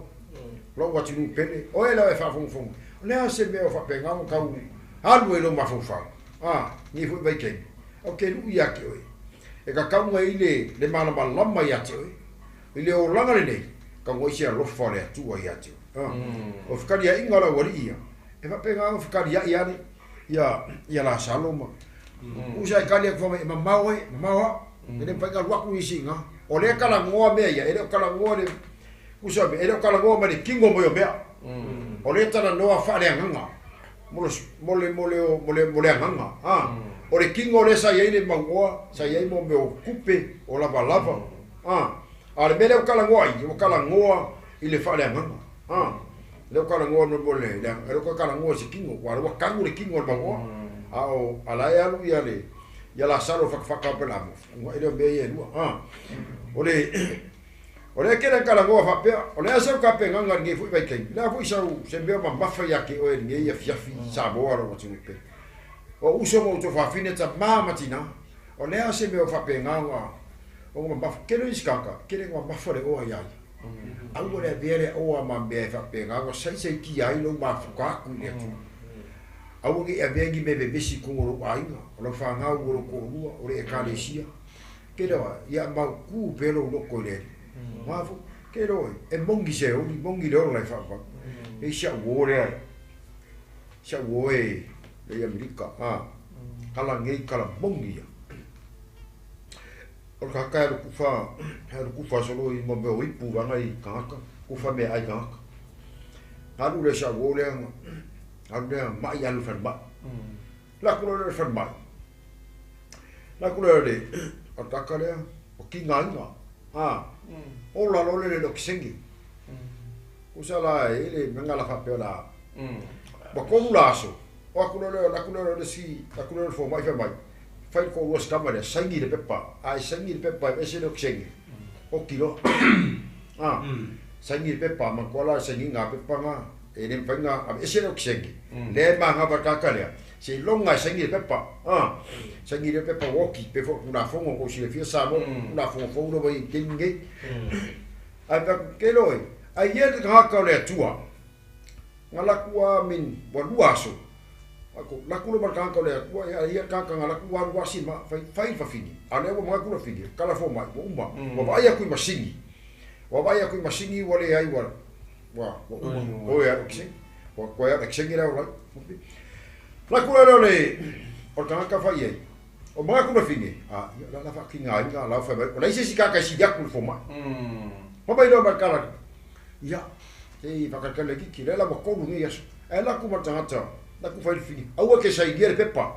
lou atunuu pele, oe lau e faafogafoga, o le a se mea o faapena ona tau alu ai lou mafaufau, a, nei foi vaitaimi, ou te lui ia te oe, e tatau ona i ai le, le malamalama ia te oe, I le olaga lenei, kau ai se alofa o le Atua ia te oe. O fekaliaiga o le aualii ia, e faapena ona fekaliai ane ia, ia Lasalo ma usa e kali atu fai mai, e mamao e, mamao au, e le mafai ona alu atu nisi i ina. O lea e talanoa mea ia, e le o talanoa le, usa e le o talanoa mai le tino mai o mea. O lea e talanoa faaleagaga, mo le, mo le, mo le, mo le, mo le agaga. O le tino lea sa i ai le mauoa, sa i ai mo mea o tupe, o lavalava. A, a o le mea lea ua talanoa ai, ua talanoa i le faaleagaga. A, lea ua talanoa mo, mo le, le, e le o toe talanoa i se tino, aua o lea ua tanu le tino o le mauoa. A o, a la e alu ia le, ia Lasalo fatafata o Apelamo, uae lea o mea ia e lua. A, o le, o lea e tele talanoa faapea, o le a sau tapenaga i lenei foi vaitaimi, o le a foi sau, se mea mamafa ia te oe i lenei afiafi Samoa lou atunuu pele. O uso ma ou tuafafine, tama ma tina, O le a se mea o faapena ona ona mamafa? Tele isi tagata, tele ina mamafa le oa ia ia. Aua le avea le oa ma mea e faapena ona saisaitia ai lou mafuta atu i le Atua. Aua ne i avea ni mea vevesi i totonu o lou aiga, o lau fanau o lou toalua, o le Ekalesia. Tele oa, ia mautu pea lou loto i le Alii. Mafu, tele oe, e moni se oli, moni le ola e faavavau. E si au uo lea, si au uo e le i Amerika, a. Kala nei kala moni ia. O le tagata e alu kufa, e alu kufa solo i mo mea o ipu vana i tagata, kufa meaai tagata. Alu lea si au uo lea, alu lea mai alu i falemai. La ku loa lea i le falemai. La ku lea le, o le tagata lea, ua tigaina, a, ola loa le le okesene. Kusa la e le mea la faapea la, ua 3 la aso, O atu loa lea, alu atu lea o le isi, alu atu lea o le fomai fai mai, fai le toalua sikama lea, saini le pepa, a e saini le pepa e aveese le okesene, oti loa. A, saini le pepa, manatua la le sainiga a pepa na, e le mafai ona aveese le okesene, lea e manava le tagata lea, seiloga e saini le pepa, a, saini le pepa ua oti, pei foi o le Tulafono ua silafia Samoa, Tulafono fou lea ua i ai i le taimi lenei. Ae fai atu, ke loe, ai ia le tagata o le Atua, Na laku a min ua lua aso. Ako la kulo mar ka le ua ia ia ka ka la ku alu wasi ma fai fai fafini. Ale ua mga kula fini kala fo mai ua uma. Ua vai aku i masingi. Ua vai aku i masingi ua le ai ua ua uma. O ia kse. Ua ko ia kse ngira ua. La kula le o ka ka fai ai. O mga kula fini. A la la fa kinga inga la fa mai. O la isi ka ka si ya ku fo mai. Ma mai lo mar kala. Ia te whakakale ki ki la ua kolu nei aso. Ai la ku mar tangata. La ku fai fini. Aua ke sai le pepa.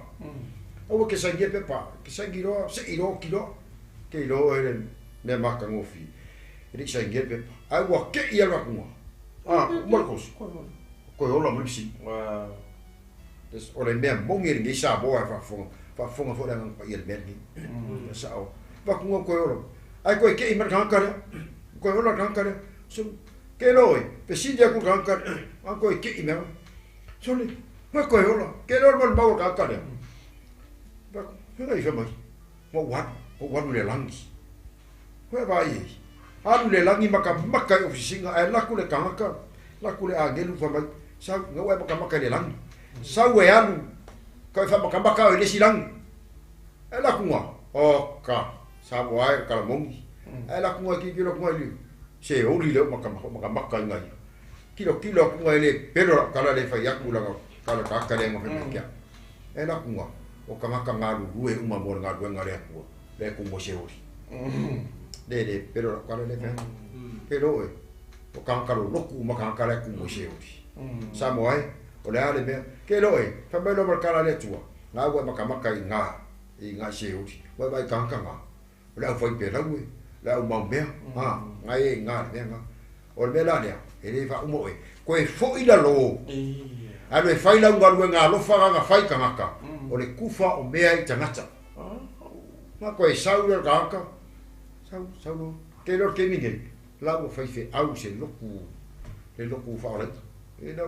Aua ke sai le pepa. Ke sai roa, se i ro kilo. Ke ro e me maka ngofi. E sai le pepa. Aua ke ia la kunga. Ah, Marcos. Ko ola mo si. Wow. Des o le mea mongi le sa boa fa fonga. Fa fonga fo le pa ia le mea ni. Sa o. Va kunga ko ola. Ai ko ke i mar kan kare. Ko ola kan kare. So ke lo e. Pe si dia ku kan kare. A ko ke i mea. So le ma ko ola. Ke lo mo mau kan kare. Va ku ngai fa mai. Mo wa o wa le langi. Ko va i. Alu le langi maka maka i ofisinga ai la ku le kangaka. La ku le angelu fa mai. Sa ngau e maka maka le langi. Sa ue alu ka fa maka maka o le silangi. E la kunga. O ka sa wa e kalamongi. E la kunga ki ki lo kunga li. Se oli le maka maka maka ngai. Kilo kilo kunga le pero kala le fa yaku la kala ka ka le ngo fa kia. E la kunga o ka maka ngalu rue uma mo ngalu ngare aku. Le ku mo se oli. Le le pero kala le fa. Pero e o ka ka lo loku maka kala ku mo se oli. Sa mo ai o le ale mea ke lo e fa mai lo kala le tua. Ngā ua maka maka i ngā se oli. Wai vai ka ka ngā. O le au fai pe lau e. Le au mau mea. Ha, ngai e ngā le mea ngā. O le mea la lea, e le fa umo e. Koe fo i la lo. Alu e fai lau ngalu e ngā lofa ngā fai ka ngaka. O le kufa o mea i tangata. Ngā koe sau le kaka. Sau, sau lo. Ke lo ke minge. Lau o fai fe au se loku. Le loku fa o le. E no.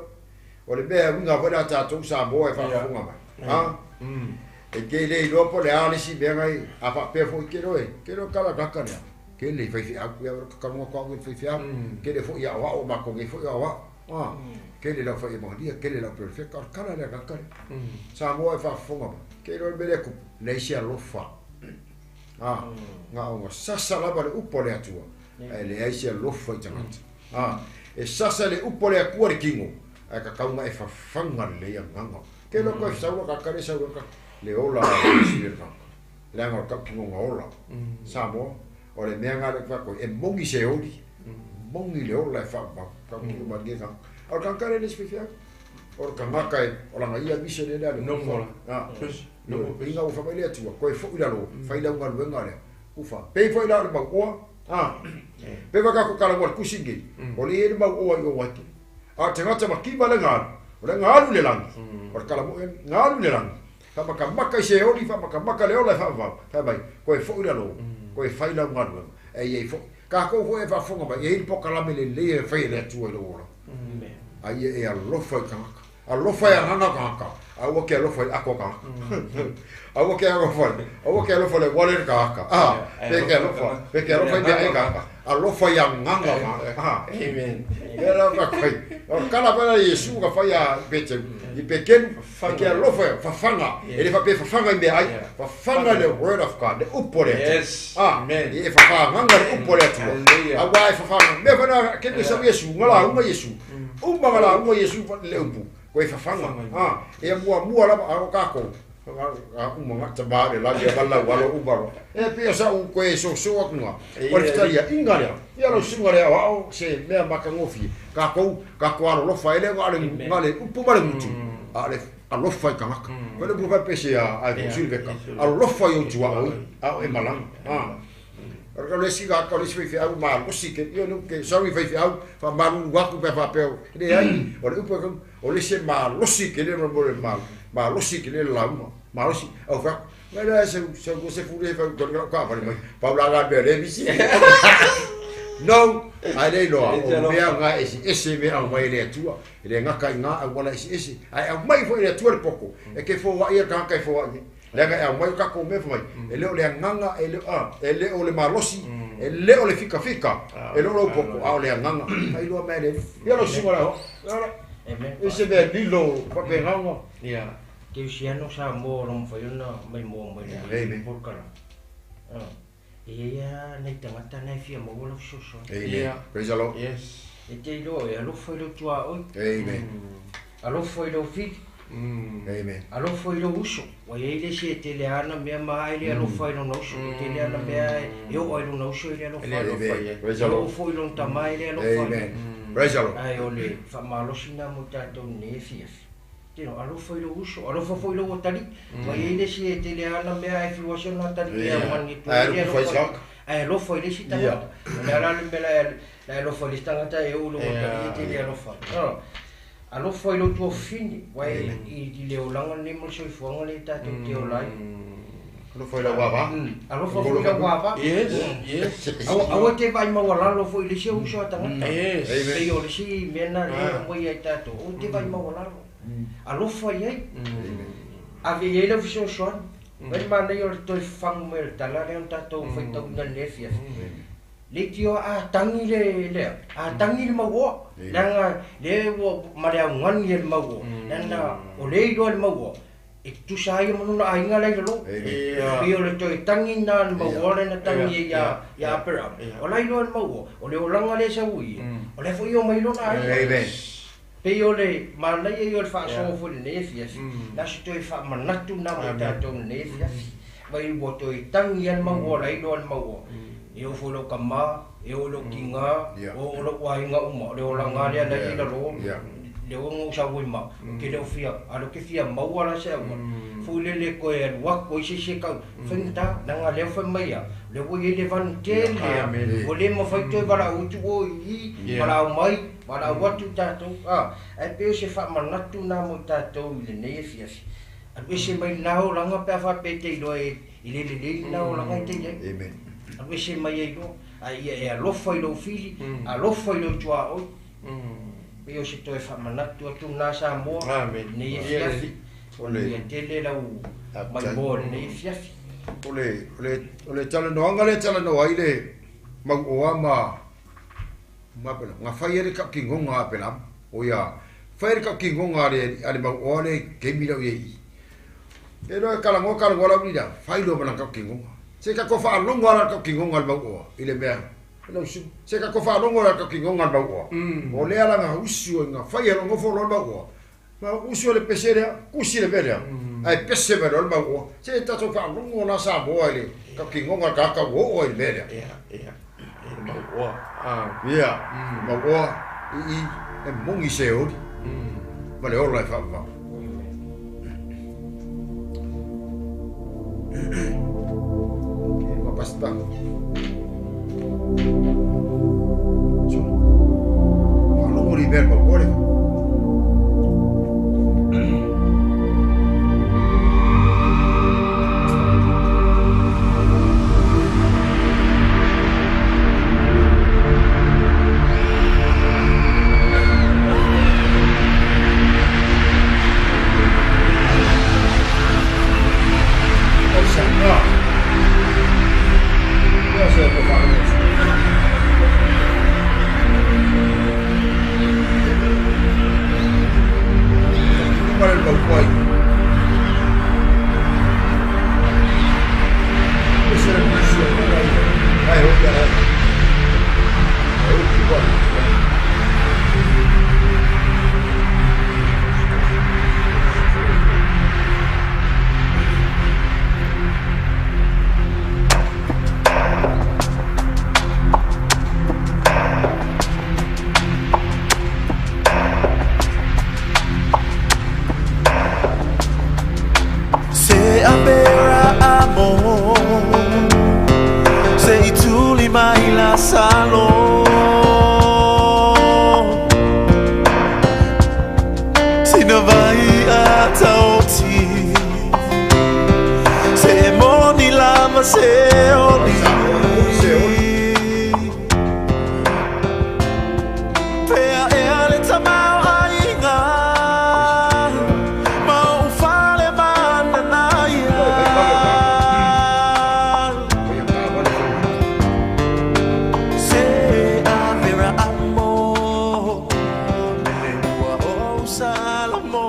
O le mea winga fo la tātou sa moa e whakafunga mai. Ha? E ke le iloa po le a le si mea ngai a wha pea fo i ke roe. Ke roe kala kaka nea. Ke le fai fe au ia kakalunga kwa au fai fe au. Ke le fo ia awa o mako nge fo ia awa. Ke le lau fai e mangalia, ke le lau perfect. Kala lea kaka lea. Sa moa e whakafunga mai. Ke roe mele kupu. Le isi alofa. Ngā onga sasa lava le upo le atua. E le isi alofa i tangata. E sasa le upo le akua le kingo. Ai ka kaunga e whawhanga le ia nganga. Ke lo koe saua ka kare saua ka le ola a si le kanga. Le anga o kau kingo ngā ola. Sa moa, o le mea ngā le kwa koe, e mongi se oli. Mongi le ola e whaamau. Kau kingo ma nge kanga. O le kangkare le sififia. O le kangaka e, o langa ia mise le lea le. Nomo la. Inga o whamai le atua, koe fo i lalo, whai lau ngā luenga lea. Ufa, pei fo i lau le mau oa. Pei waka ko kala ngua le kusingi. O le e le mau oa i o waike. A te ngata ma kiba le ngālu. O le ngālu le langi. O le kala mo e ngālu le langi. Fa maka maka i se oli, fa maka maka le ola e whaamau. Fa mai, koe fo i lalo, koe whai lau ngā luenga. E iei fo, ka kou fo e whaafonga mai, e hiri pokalame le le e whai le atua i lo ola. A ia e alofa i kangaka. Alofa i anganga kangaka. Aua ke alofa i ako kangaka. Aua ke alofa, aua ke alofa le wale kangaka. Pe ke alofa, pe ke alofa i mea e kangaka. Alofa i anganga kangaka. Amen. E la ka kai. O kala pala Yesu ka whai a Peteu. I pekenu, ke alofa e whawhanga. E le whape whawhanga i mea ai. Whawhanga le word of God, le upo le atua. Yes. Amen. E whawhanga le upo le atua. Hallelujah. Aua e whawhanga. Mea whana, ke sau Yesu, ngala unga Yesu. Uma ngala unga Yesu le upu. Koe whawhanga. E mua mua lava a o kako. Uma ngā tama le lagi a malau alo uma. E pia sa u koe so so akunga. O le fitaria inga lea. Ia lau sunga lea o se mea makangofi. Ka kou, ka ko alo lofa ele ngā le upu ma le mutu. A le alofa i kangaka. Koe le upu whai pese a ai silveka. Alofa i o tua o a o e malanga. Ka le siga ka le sui au ma losi ke io no ke saui fai au fa malu waku pe fa pe le ai o le upu o le se ma losi ke le mo le ma ma losi ke le la uma ma losi au fa le se se se fure fa ko ka fa mai pa la ga be le bisi no ai le lo o mea ngā esi esi me au mai le atua le ngaka i ngā au wala esi esi ai au mai fo le atua le poko e ke fo wa ia ka ka fo wa le ga au mai ka ko me fo mai e le o le nganga e le a e le o le malosi e le o le fika fika e le o poko a o le nganga ai lo me le ia lo singo la Amen. E se me lilo pa pe nganga ia Kerisiano Samoa o lo o mafai ona maimoa mai i lenei polokalame. E i ai lava nai tagata na e fia maua lau fesoasoani. Amen. Praise the Lord. Yes. E te iloa e alofa i lou tuaoi. Amen. Alofa i lou fili. Amen. Alofa i lou uso. Ua i ai le isi e tele lava ana mea ma ae le alofa i lona uso. E tele ana mea e oo ai i lona uso e le alofa ai. Praise E the oo Lord. foi i lona tama e le alofa ai. Amen. Praise the Lord. Ae o le faamalosi lena mo i tatou i lenei afiafi. Tino, alofa i lou uso, alofa foi i lou atalii. Ua i ai le isi e tele lava ana mea ae fiu lava si ona atalii e augani atu ai, e le alofa ai. Ae alofa i le isi tagata. O le a la le mea la e alofa i le isi tagata ae oo i lou atalii e te le alofa ai. Alofa i lou tuafafine, aua i le olaga lenei ma le soifuaga lenei tatou te ola ai. Alofa i lau ava. Alofa foi i lau ava. Yes, yes. Aua, aua te vaai maualalo foi i le isi uso a tagata. Yes. Pei o le isi mea lena lea e aumai ia i tatou, aua te vaai maualalo. Alofa i ai. Ave i ai lau fesoasoani. Vaai le manaia o le toe fafagu mai o le tala lea na tatou faitauina i lenei afiafi. Leitioa a tagi le lea, a tagi le mauoa, leaga lea ua ma le augani e le mauoa, leaga o lea e iloa e le mauoa, e tutusa ai ma lona aiga la i lalo. Pei o le toe tagi lena a le mauoa lea na tagi ai ia Aperama, o la e iloa e le mauoa, o le olaga lea e sau ai ia, o la foi e omai lona aiga. Pei o le manaia ia o le faasoa foi i lenei afiafi, na o se toe faamanatu lena mo i tatou i lenei afiafi. Vai ua toe tagi lava le mauoa la e iloa e le mauoa, e oo foi i lou tama, e oo i lou tiga, o lou aiga uma, o le olaga lea la e i lalo, lea ua ou sau ai ma, ou te le o fia, a o lea ou te fia maua la se auala, foi lele e toe alu atu ai se isi e tau, faigata, leaga o lea ua fai mai au, o lea ua i ai le vanu tele lava, ua le mafai toe valaau atu o i i, valaau mai, valaau atu tatou, a, ae pei o se faamanatu lena mo i tatou i lenei afiafi. Alu ese mai lena olaga pe a faapea e te iloa e le lelei lena olaga e te i ai. Alu ese mai ai loa, a ia e alofa i lou fili, alofa i lou tuaoi. Pei o se toe faamanatu atu lena Samoa i lenei afiafi. Manuia tele lau maimoa i lenei afiafi. O le, o le, o le talanoaga lea e talanoa ai le mauoa ma, ma Apelama, na fai ai le tautinoga a Apelama, o ia, fai ai le tautinoga a le, a le mauoa lea i taimi lea o i ai i i. E iloa e talanoa talanoa laulida, fai loa ma lana tautinoga. Se tatou faalogo lava la le tautinoga a le mauoa i le mea, lau susuga, se tatou faalogo la le tautinoga a le mauoa, o lea la na usu ai, na fai ai loa, nofo loa le mauoa, Na usu e le pese lea, kusi le mea lea, ae pese mai loa le mauoa. Se tatou faalogo la Samoa i le tautinoga a le tagata ua oo ai i le mea lea. Ia, ia, i le mauoa. Ia, le mauoa i i, e moni se oli ma le ola e faavavau. Okay, ma pasta. So, faalogo le mea le mauoa lea. Se Aperamo se i tuli mai Lasalo Sina vai a taoti Se moni lava se oli Pea ea le tamaoaiga Ma ou fale mananaia Se Aperamo Ua ou Salamo.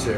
Se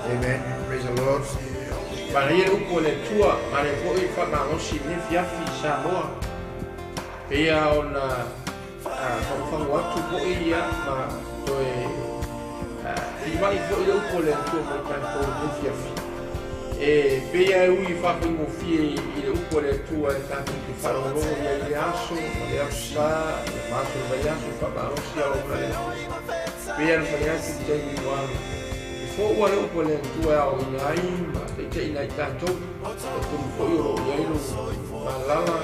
Amen. Praise the Lord. Manaia le upu o le Atua, manaia foi le faamalosi i lenei fiafi i Samoa. Pei ona fagufagu atu foi ia ma toe timai foi le upu o le Atua mo i tatou i lenei fiafi. E pei lava e ui faafaigofie i le upu a le Atua e tatou te faalogologo i ai i le aso ma le aso sa, ia ma aso o le vaiaso, faamalosi ao ona le Atua. Pei lava ona fai atu i le taimi ua alu, e foua le upu a le Atua e aoaoina ai ma taitaiina ai tatou, talitonu foi o lo o i ai lou malala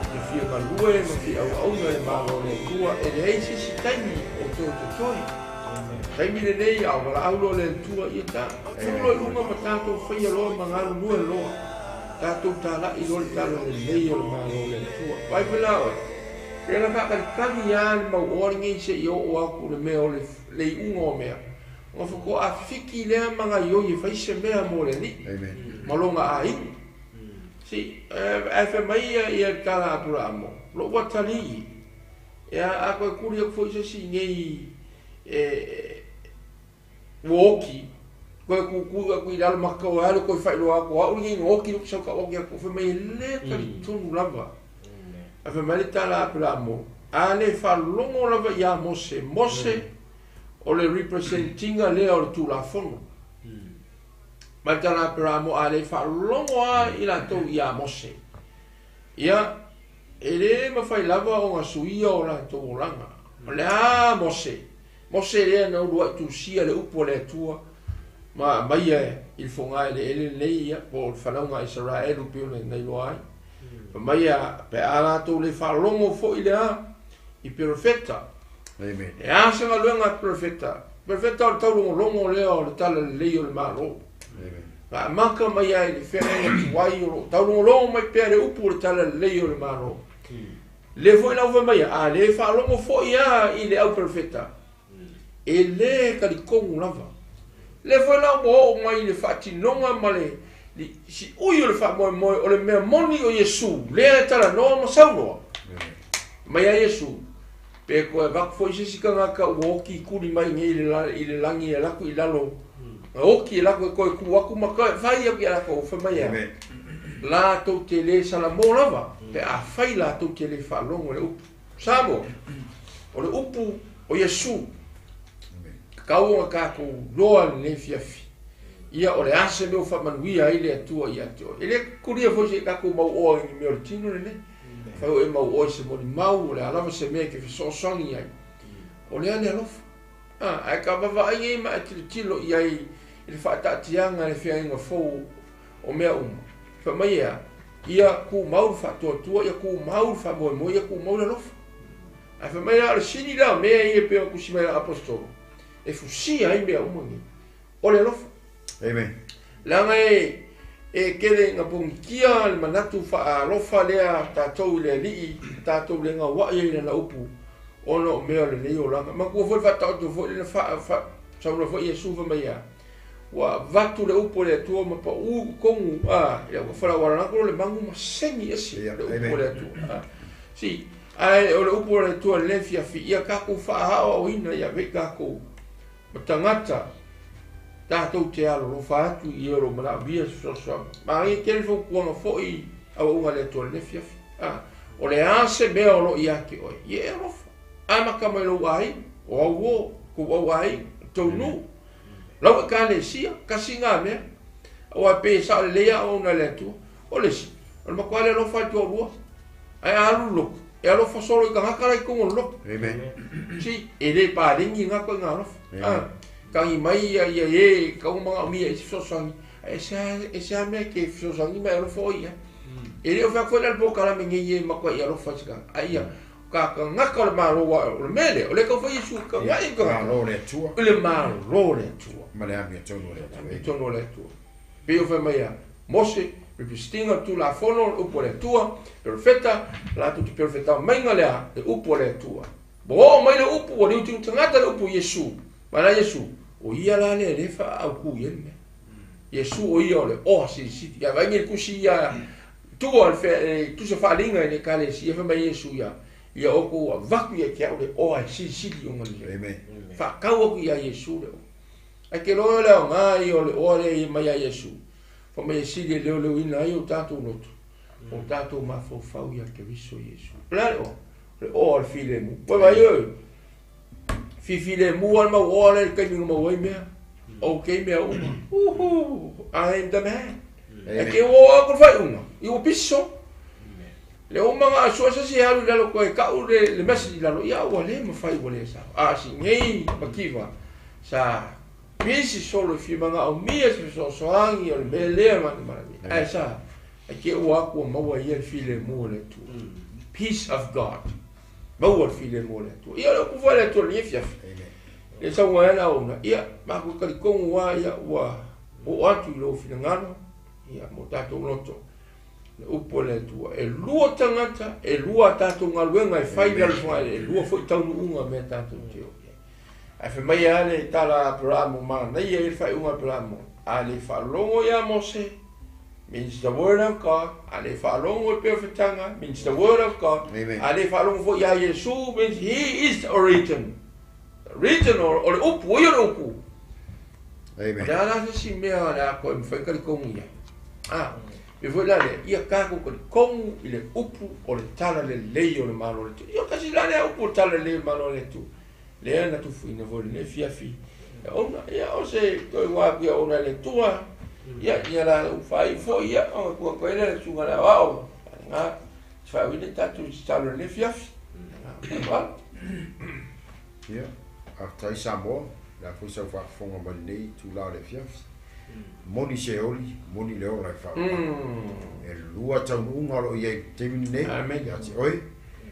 e fia galue ma fia auauna i le Malo o le Atua, e leai se isi taimi o toe totoe. Taimi lenei a o valaau loa le Atua ia ta tu loa i luga ma tatou faia loa ma galulue loa, tatou talai loa le tala lelei o le Malo o le Atua. Vaai foi la oe, pei ona faatalitali lava le mau oa lenei seia oo atu le mea o le iuga o mea, ona faatoa fiki lea ma gaioi e fai se mea mo le alii ma lona aiga. Si, ae fai mai ia le tala a Apulaamo, lou atalii, ia a toe tuli atu foi se isi nei e ua oti, toe tutu atu i lalo ma toe alu toe faailoa atu, o au lenei na oti lou sau taoto atu, fai mai e le talitonu lava. Ae fai mai le tala a Apelaamo, a le faalogo lava ia Mose, Mose o le represent-ina lea o le Tulafono. Ma le tala a Apelaamo, a le faalogo lava i latou ia Mose, ia, e le mafai lava ona suia o latou olaga. O le a Mose? Mose lea na uluai tusia le upu a le Atua ma aumaia i le fogaeleele lenei, ia, po o le fanauga a Isaraelu pei ona na iloa ai. Fai mai ia, pe a latou le faalogo foi le a i perofeta. Amen. E a se galuega a perofeta? Perofeta o le taulogologo lea o le tala lelei o le Malo. Amen. Na amata mai ai le feagaiga tuai o lo o taulogologo mai pea le upu o le tala lelei o le Malo. Le foi la ua fai mai, a le faalogo foi a i le au perofeta, e le talitonu lava. Le foi la ua oo mai i le faatinoga ma le siui o le faamoemoe o le mea moni o Iesu, lea e talanoa ma saunoa mai a Iesu, pe toe avatu foi se isi tagata ua oti tuli mai nei i le lagi e alu atu i lalo, na oti e alu atu e toe tu atu ma toe fai atu ia latou, fai mai a, latou te le salamo lava pe afai latou te le faalogo i le upu. Samoa, o le upu o Iesu, tatau ona tatou iloa lenei fiafi. Ia o le a se mea ua faamanuia ai le Atua ia te oe. E le tulia foi se i tatou mauoa i ni mea o le tino lenei. Afai o e mauoa i se molimau, o le a lava se mea e te fesoasoani ai, o lea le alofa. Ae ka vaavaai nei ma e tilotilo i ai i le faataatiaga i le feagaiga fou o mea uma. Fai mai e a? Ia tumau le faatuatua, ia tumau le faamoemoe, ia tumau le alofa. Ae fai mai la, o le sili la o mea ia e pei ona tusi mai lau Aposetolo, e fusia ai mea uma nei, o le alofa. Amen. Leaga e tele ina pogitia le manatu faaalofa lea tatou i le Alii, tatou le gauai ai i lana upu, ona o mea o lenei olaga. Manatua foi le faataoto foi lea na saunoa foi Iesu fai mai a, ua avatu le upu a le Atua ma pau i totonu a, i lau falaualalato le manu ma segi ese le upu a le Atua. Si, ae o le upu a le Atua le fiafi, ia tatou faaaoaoina ia vei tatou ma tagata. Tatou te alolofa atu i e o lo o manaomia se fesoasoani. Manaia tele le fautuaga foi auauga a le Atua i lenei afiafi. A, o le a se mea o lo o ia te oe, ia e alofa. Amata mai lou aiga, o au o, tou au aiga, tou nuu, lau ekalesia, tasi na mea. Aua e pei e sao lelei a auauna a le Atua. O le isi, o le matua le alofa i le toalua, ae a alu le lotu, e alofa solo i tagata la i totonu o le lotu. Amen. Si, e le paleni na ituaiga alofa. Amen. A, tagi mai ia, ia e e tatau ona manaomia i se fesoasoani, ae e se a, e se a mea e te fesoasoani ma e alofa oe i ai. E le o fai atu foi la le polokalame nei e matuai alofa i se tagata, a ia, ka tagata o le Malo, aua o le mea lea, o lea e tau fai Iesu i tagata i tagata. Malo o le Atua. I le Malo o le Atua. Ma le amiotonu o le Atua. Amiotonu o le Atua. Pei o fai mai a Mose, Represting o le Tulafono, le upu a le Atua, Perofeta, latou te perofetao maiga lea, le upu a le Atua. Ua oo mai le upu, ua liutiu tagata le upu Iesu. Ma la Iesu, o ia la lea lea e faaautu i ai le mea. Iesu o ia o le oa silisili. Ia vaai nei le tusi ia tua le fea, le tusi o faaaliga i le ekalesia, fai mai Iesu ia, ia outou avatu ia te au le oa e silisili ona lelei. Amen. Faatau atu ia Iesu le oa. Ae te iloa le aoga ia o le oa lea mai ia Iesu, fai mai e sili e leoleoina ai o tatou loto, o tatou mafaufau ia Keriso Iesu. O le a le oa? O le oa o le filemu. Ua vaai oe, fifilemu lava le mau oa lea i le taimi na maua ai mea. Okay mea uma. Uhu, I am the man. Ae te ua oo atu le faaiuga, ia ua pisi solo. Le uma na sue se isi e alu i lalo toe tau le, le message i lalo, ia ua le mafai ua le sao. A si nei mativa sa pisi solo e fia manaomia se fesoasoani o le mea lea ma te manaomia. Ae sa, e te ua atu ua maua ia le filemu o le Atua. Peace of God. Maua le filemu o le Atua. Ia o le upu foi a le Atua i lenei afiafi. Le saunoa ai la ona, ia, matou talitonu lava ia ua oo atu i lou finagalo, ia, mo tatou loto. Le upu a le Atua, e lua tagata, e lua a tatou galuega e fai i lalo o le e lua foi taunuuga o mea tatou te o i ai. Ae fai mai lava le tala a Aperamo, manaia ia le faaiuga a Aperamo, a le faalogo ia Mose, means the word of God, a le faalogo i le perofetaga, means the word of God, Amen. a le faalogo foi ia Iesu, means he is the origin. The origin o le upu, o ia o le upu. Amen. O le a la se isi mea o le a toe mafai ona talitonu i ai? A, pei foi la lea, ia tatou talitonu i le upu o le tala lelei o le Malo o le Atua. Ia tasi la lea upu o le tala lelei o le Malo o le Atua. Lea na tufuina foi i lenei afiafi e ona, ia o se toe igoa atu ia ona e le Atua. Ia, ia la u faaiu foi, ia, ona tuu atu ai lea i le susuga i le aoao, na, se faaiuina tatou i se tala o lenei afiafi. Faaaloalo. Ia, faafetai Samoa, o le a foi sau faafofoga mai lenei itula o le afiafi. Moni se oli, moni le ola e faaoga. E lua taunuuga o lo o i ai i le taimi lenei ia te oe.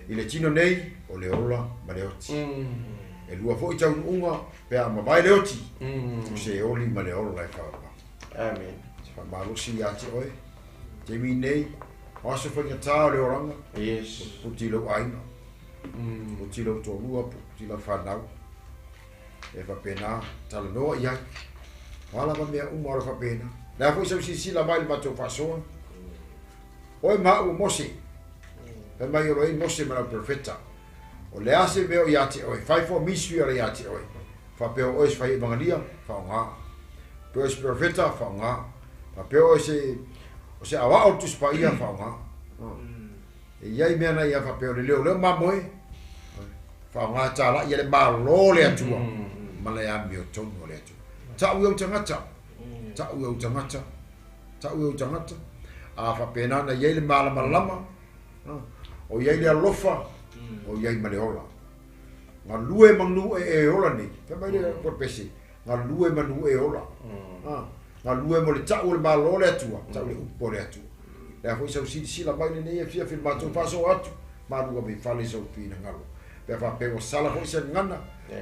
I le tino nei, o le ola ma le oti. E lua foi taunuuga pe a mavae le oti, o se oli ma le ola e faaoga. Amen. Se faamalosi ia te oe. Taimi nei, o aso faigata o le olaga, Yes. puti i lou aiga. Puti lou toalua, puti lau fanau. E faapena, talanoa i ai. O a lava mea uma o le faapena. O le a foi sau silasila mai i le matou faasoa. Oe ma au o Mose. Fai mai o lo i ai Mose ma lau perofeta. O le a se mea o ia te oe? Fai fo ministry o le ia te oe. Faapea o oe se fai evangelia, faaaoga. Faapea oe se perofeta, faaaoga. Faapea oe se o se aoao o le Tusi Paia, faaaoga. E i ai mea na ia faapea o le leoleo mamoe, faaaoga talai ia le Malo o le Atua ma le amiotonu o le Atua. Ta'u i ou tagata, ta'u i ou tagata, ta'u i ou tagata, a faapena ona i ai le malamalama, o i ai le alofa, o i ai ma le ola. Galue manu e e ola nei, fai mai le polopese, galue manu e ola. Galue mo le ta'u o le Malo o le Atua, ta'u le upu o le Atua. Le a foi sau silasila mai lenei afiafi i le matou faasoa atu, malu ave i fale sau finagalo. Pe a faapea ua sala foi se gagana,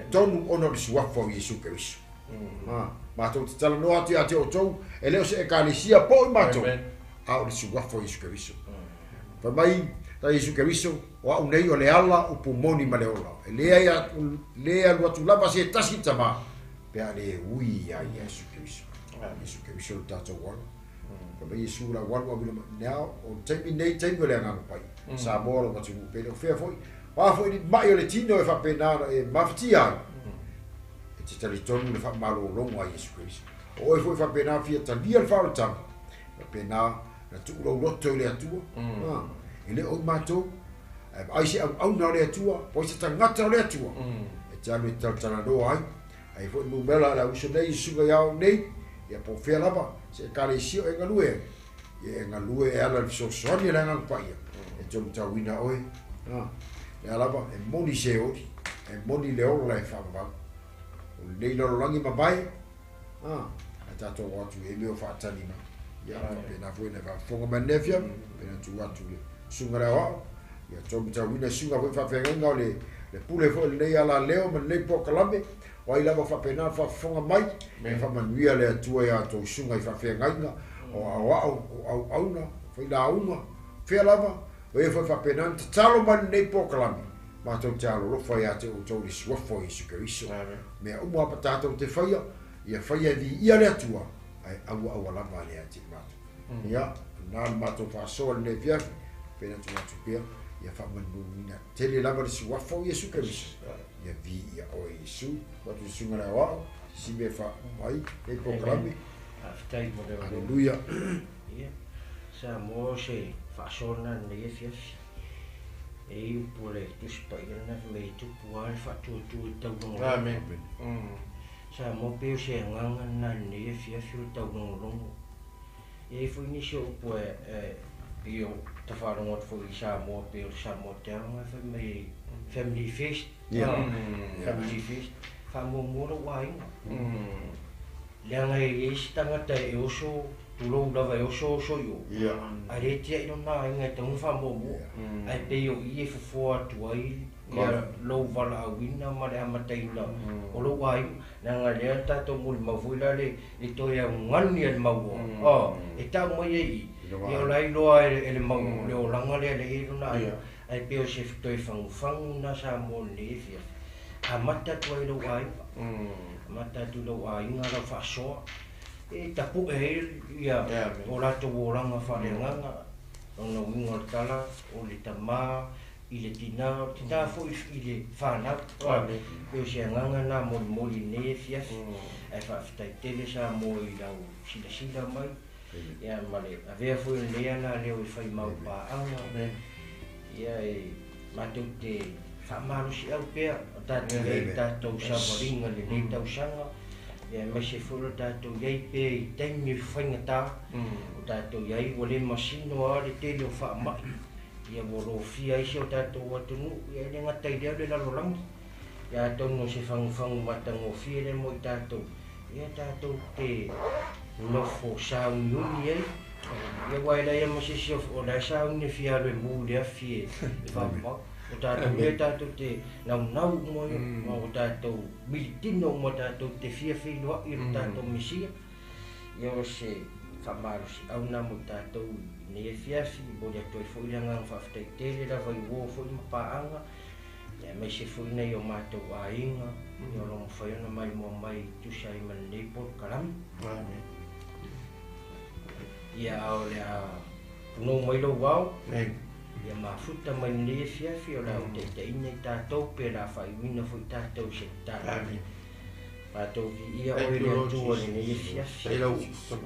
tonu ona o le suafa o Iesu Keriso. Matou te talanoa atu ia te outou, e le o se ekalesia po i matou, a o le suafa o Iesu Keriso. Fai mai la Iesu Keriso, o au nei o le ala, upu moni ma le ola. E leai le alu atu lava se tasi i le Tama, pe a le ui ia Iesu Keriso. Iesu Keriso le tatou ala. Fai mai Iesu la ua alu au i le Now, o le taimi nei, taimi o le Agaga Paia. Samoa lou atunuu pe le o fea foi. O a foi ni ma'i o le tino e faapena ona e mafatia ai, e te talitonu i le faamalologa a Iesu Keriso. O oe foi faapena fia talia le faaolataga, faapena na tuu lou loto i le Atua. E le o i matou, ae vaai se auauna o le Atua, po o ai se tagata o le Atua, e te alu e talatalanoa ai. Ai foi numera a le auuso nei i susuga ia au nei, ia po o fea lava se ekalesia o e galue ai, ia e galue e ala i le fesoasoani a le Agaga Paia e tolutauina oe. Le a lava, e moni se oli, e moni le ola e faavavau. O lenei lalolagi mavae, ae tatou o atu i ai mea o faatali mai. Ia, faapena foi ona e faafofoga mai i lenei afiafi, faapena tuu atu i le susuga i le aoao, ia tolutauina susuga foi faafeagaiga o le le pule foi o lenei alaleo ma lenei polokalame, o ai lava faapena le faafofoga mai, ia faamanuia le Atua ia outou susuga i faafeagaiga, o aoao, o auauna, o failauga, fea lava, o e foi faapena ona tatalo mai lenei polokalame, matou te alolofa ia te outou i le suafa o Iesu Keriso. Mea uma lava tatou te faia, ia faia e viia le Atua, ae aua aua lava le ia te i matou. Ia, na le matou faasoa i lenei afiafi, pena atu atu pea, ia faamanuina tele lava le suafa o Iesu Keriso. Ia viia oe Iesu, atu le susuga i le aoao, se isi mea e faauma ai lenei polokalame. Faafetai mo le avanoa. Aleluia. Ia, Samoa o se faasoa lena i lenei afiafi. E i ai upu a le Tusi Paia lena fai mai e tupu lava le faatuatua i le taulogologo. Amen. Samoa pei o se agaga lena i lenei afiafi o le taulogologo. E i ai foi nisi o upu e pei o tafaalogo atu foi i Samoa pei o le Samoa Town e fai mai family first. Family first. Faamuamua lou aiga. Leaga e i ai se tagata e oso, tulou lava e oso oso i o, ae le tiai lona aiga e tatau ona faamuamua. Ae pei o i e fofoa atu ai ia lou valaauina ma le amataina o lou aiga. Leaga lea tatou molimau foi la le toe augani a le mauoa, e tau mai ai i, ia o la e iloa e le mau le olaga lea lea e i ai lona aiga. Ae pei o se toe fagufagu lena Samoa i lenei afiafi, amata atu ai i lou aiga, amata atu i lou aiga lau faasoa, e tapue ai ia o latou olaga faaleagaga. Lona uiga o le tala, o le tama i le tina, o le tina foi i le fanau. Pei o se agaga lena molimoli i lenei afiafi, ae faafetai tele Samoa i lau silasila mai, ia ma le avea foi o lenei alaleo e fai mau paaga. Ia e matou te faamalosiau pea o tatou i ai i tatou savaliga i lenei tausaga, ia aemaise foi o tatou i ai pea i taimi faigata, o tatou i ai ua le masino lava le tele o faamai, ia ua lofia ai si o tatou atunuu, ia e le gata i lea o le lalolagi. Ia atonu o se fagufagu matagofie lea mo i tatou, ia tatou te nofo sauniuni ai. Ia aua e leai lava ma se isi o la e sauni e fia alu e mu i le afi e faamau. O tatou lea tatou te naunau uma ai, ma ua tatou militino uma tatou te fia feiloai i lo tatou Mesia. Ia o se faamalosiau lena mo i tatou i lenei afiafi, e momoli atu ai foi le agaga faafetai tele lava i uo foi ma paaga, ia aemaise foi nai o matou aiga, ia o lo o mafai ona maimoa mai e tusa ai ma lenei polokalame. Amen. Ia a o le a punou mai lou ao, Amen. ia mafuta mai lenei afiafi, o le a ou taitaiina i tatou pe o le a faaiuina foi tatou i se tatalo. Amen. Matou viia Thank oe you, le Lord Atua i Jesus. lenei afiafi. Faafetai lau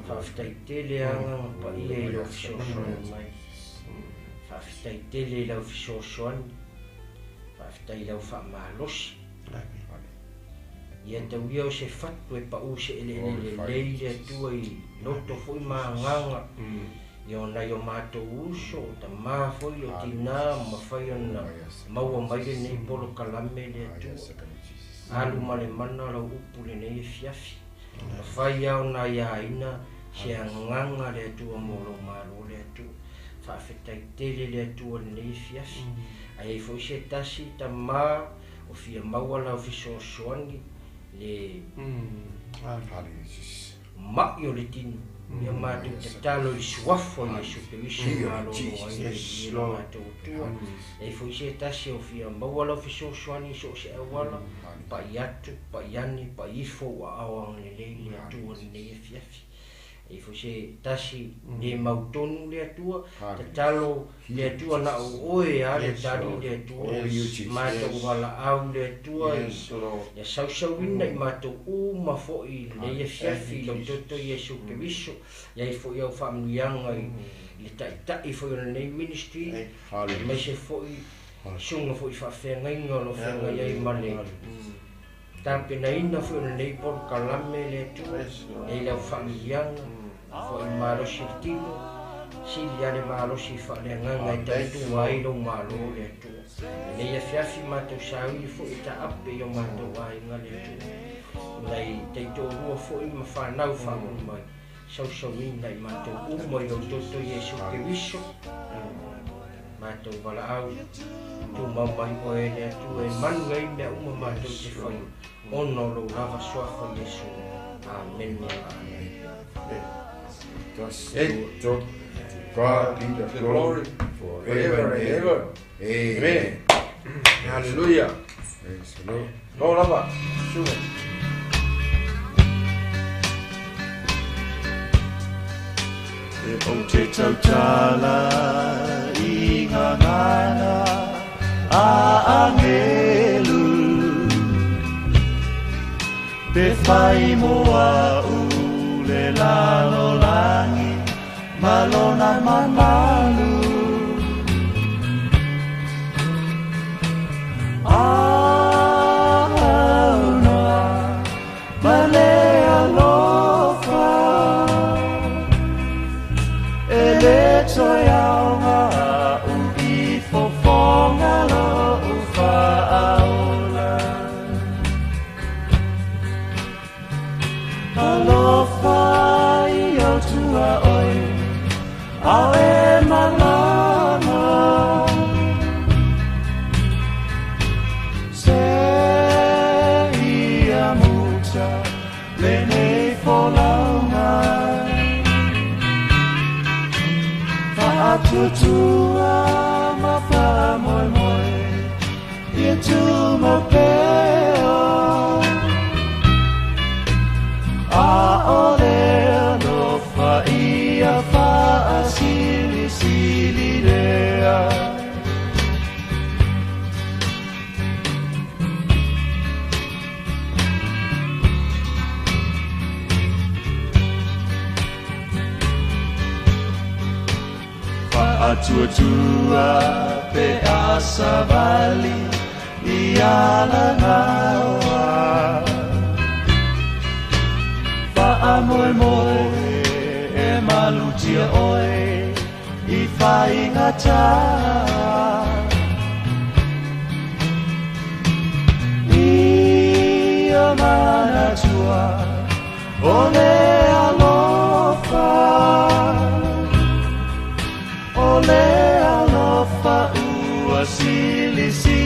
Faafetai tele agaga paia i lau fesoasoani mai. Faafetai tele i lau fesoasoani. Faafetai i lau faamalosi. Amen. Ia tau ia o se fatu e pau se eleele lelei le Atua i loto foi ma agaga ia o nai o matou uso, o tama foi, o tina, ma mafai ona maua mai lenei polokalame le Atua. Alu ma le mana lau upu lenei afiafi. Mafai lava ona aiaina se agaga le Atua mo lou Malo le Atua. Faafetai tele le Atua i lenei afiafi. Ae i ai foi se tasi tama o fia maua lau fesoasoani le ma'i o le tino. Ia matou tatalo i le suafa o Iesu Keriso e malolo ai le viia o lo matou Atua. E i ai foi se tasi o fia maua lau fesoasoani i so o se auala, pa'i atu, pa'i ane, pa'i ifo ua aao agalelei le Atua i lenei afiafi. E fo se tasi le mautonu le Atua, tatalo le Atua na o oe a le tali le Atua, matou valaau le Atua, ia sausauina i matou uma foi lenei afiafi i lau toto Iesu Keriso, ia i foi au faamanuiaga i le taitai foi o lenei ministry, aemaise foi susuga foi faafeagaiga o lo o feagai ai ma le tapenaina foi o lenei polokalame le Atua, ia i lau faamanuiaga foi malosi le tino, sili lava le malosi faaleagaga e tautua ai lou malo le Atua. Lenei afiafi matou saui foi e taape i o matou aiga le Atua, nai taitoalua foi ma fanau faamuli mai, sausauina i matou uma i lou toto Iesu Keriso, matou valaau, tumau mai oe le Atua e manu ai mea uma matou te faia, ona o lou lava suafa Iesu. Amene. Amen. Thus, to God be the glory forever and ever. Amen. Hallelujah. Praise the Lord. No lava. Suga. E ou te tautala i ngā ngana a angelu, Pe whai moa u le lalo langi, malona mamalu. Aunoa, ma le alofa, e le toe aoga u i fofoga lou faaola. Alofa i au tua oe, ao e malama. Se ia muta lenei folauga. Faatuatua ma faamoemoe, ia tumau pea. A o le alofa ia faasilisili lea. Faatuatua pe asavali i alagaoa. Faamoemoe e malutia oe i faigata. Ia manatua o le alofa, o le alofa ua silisili.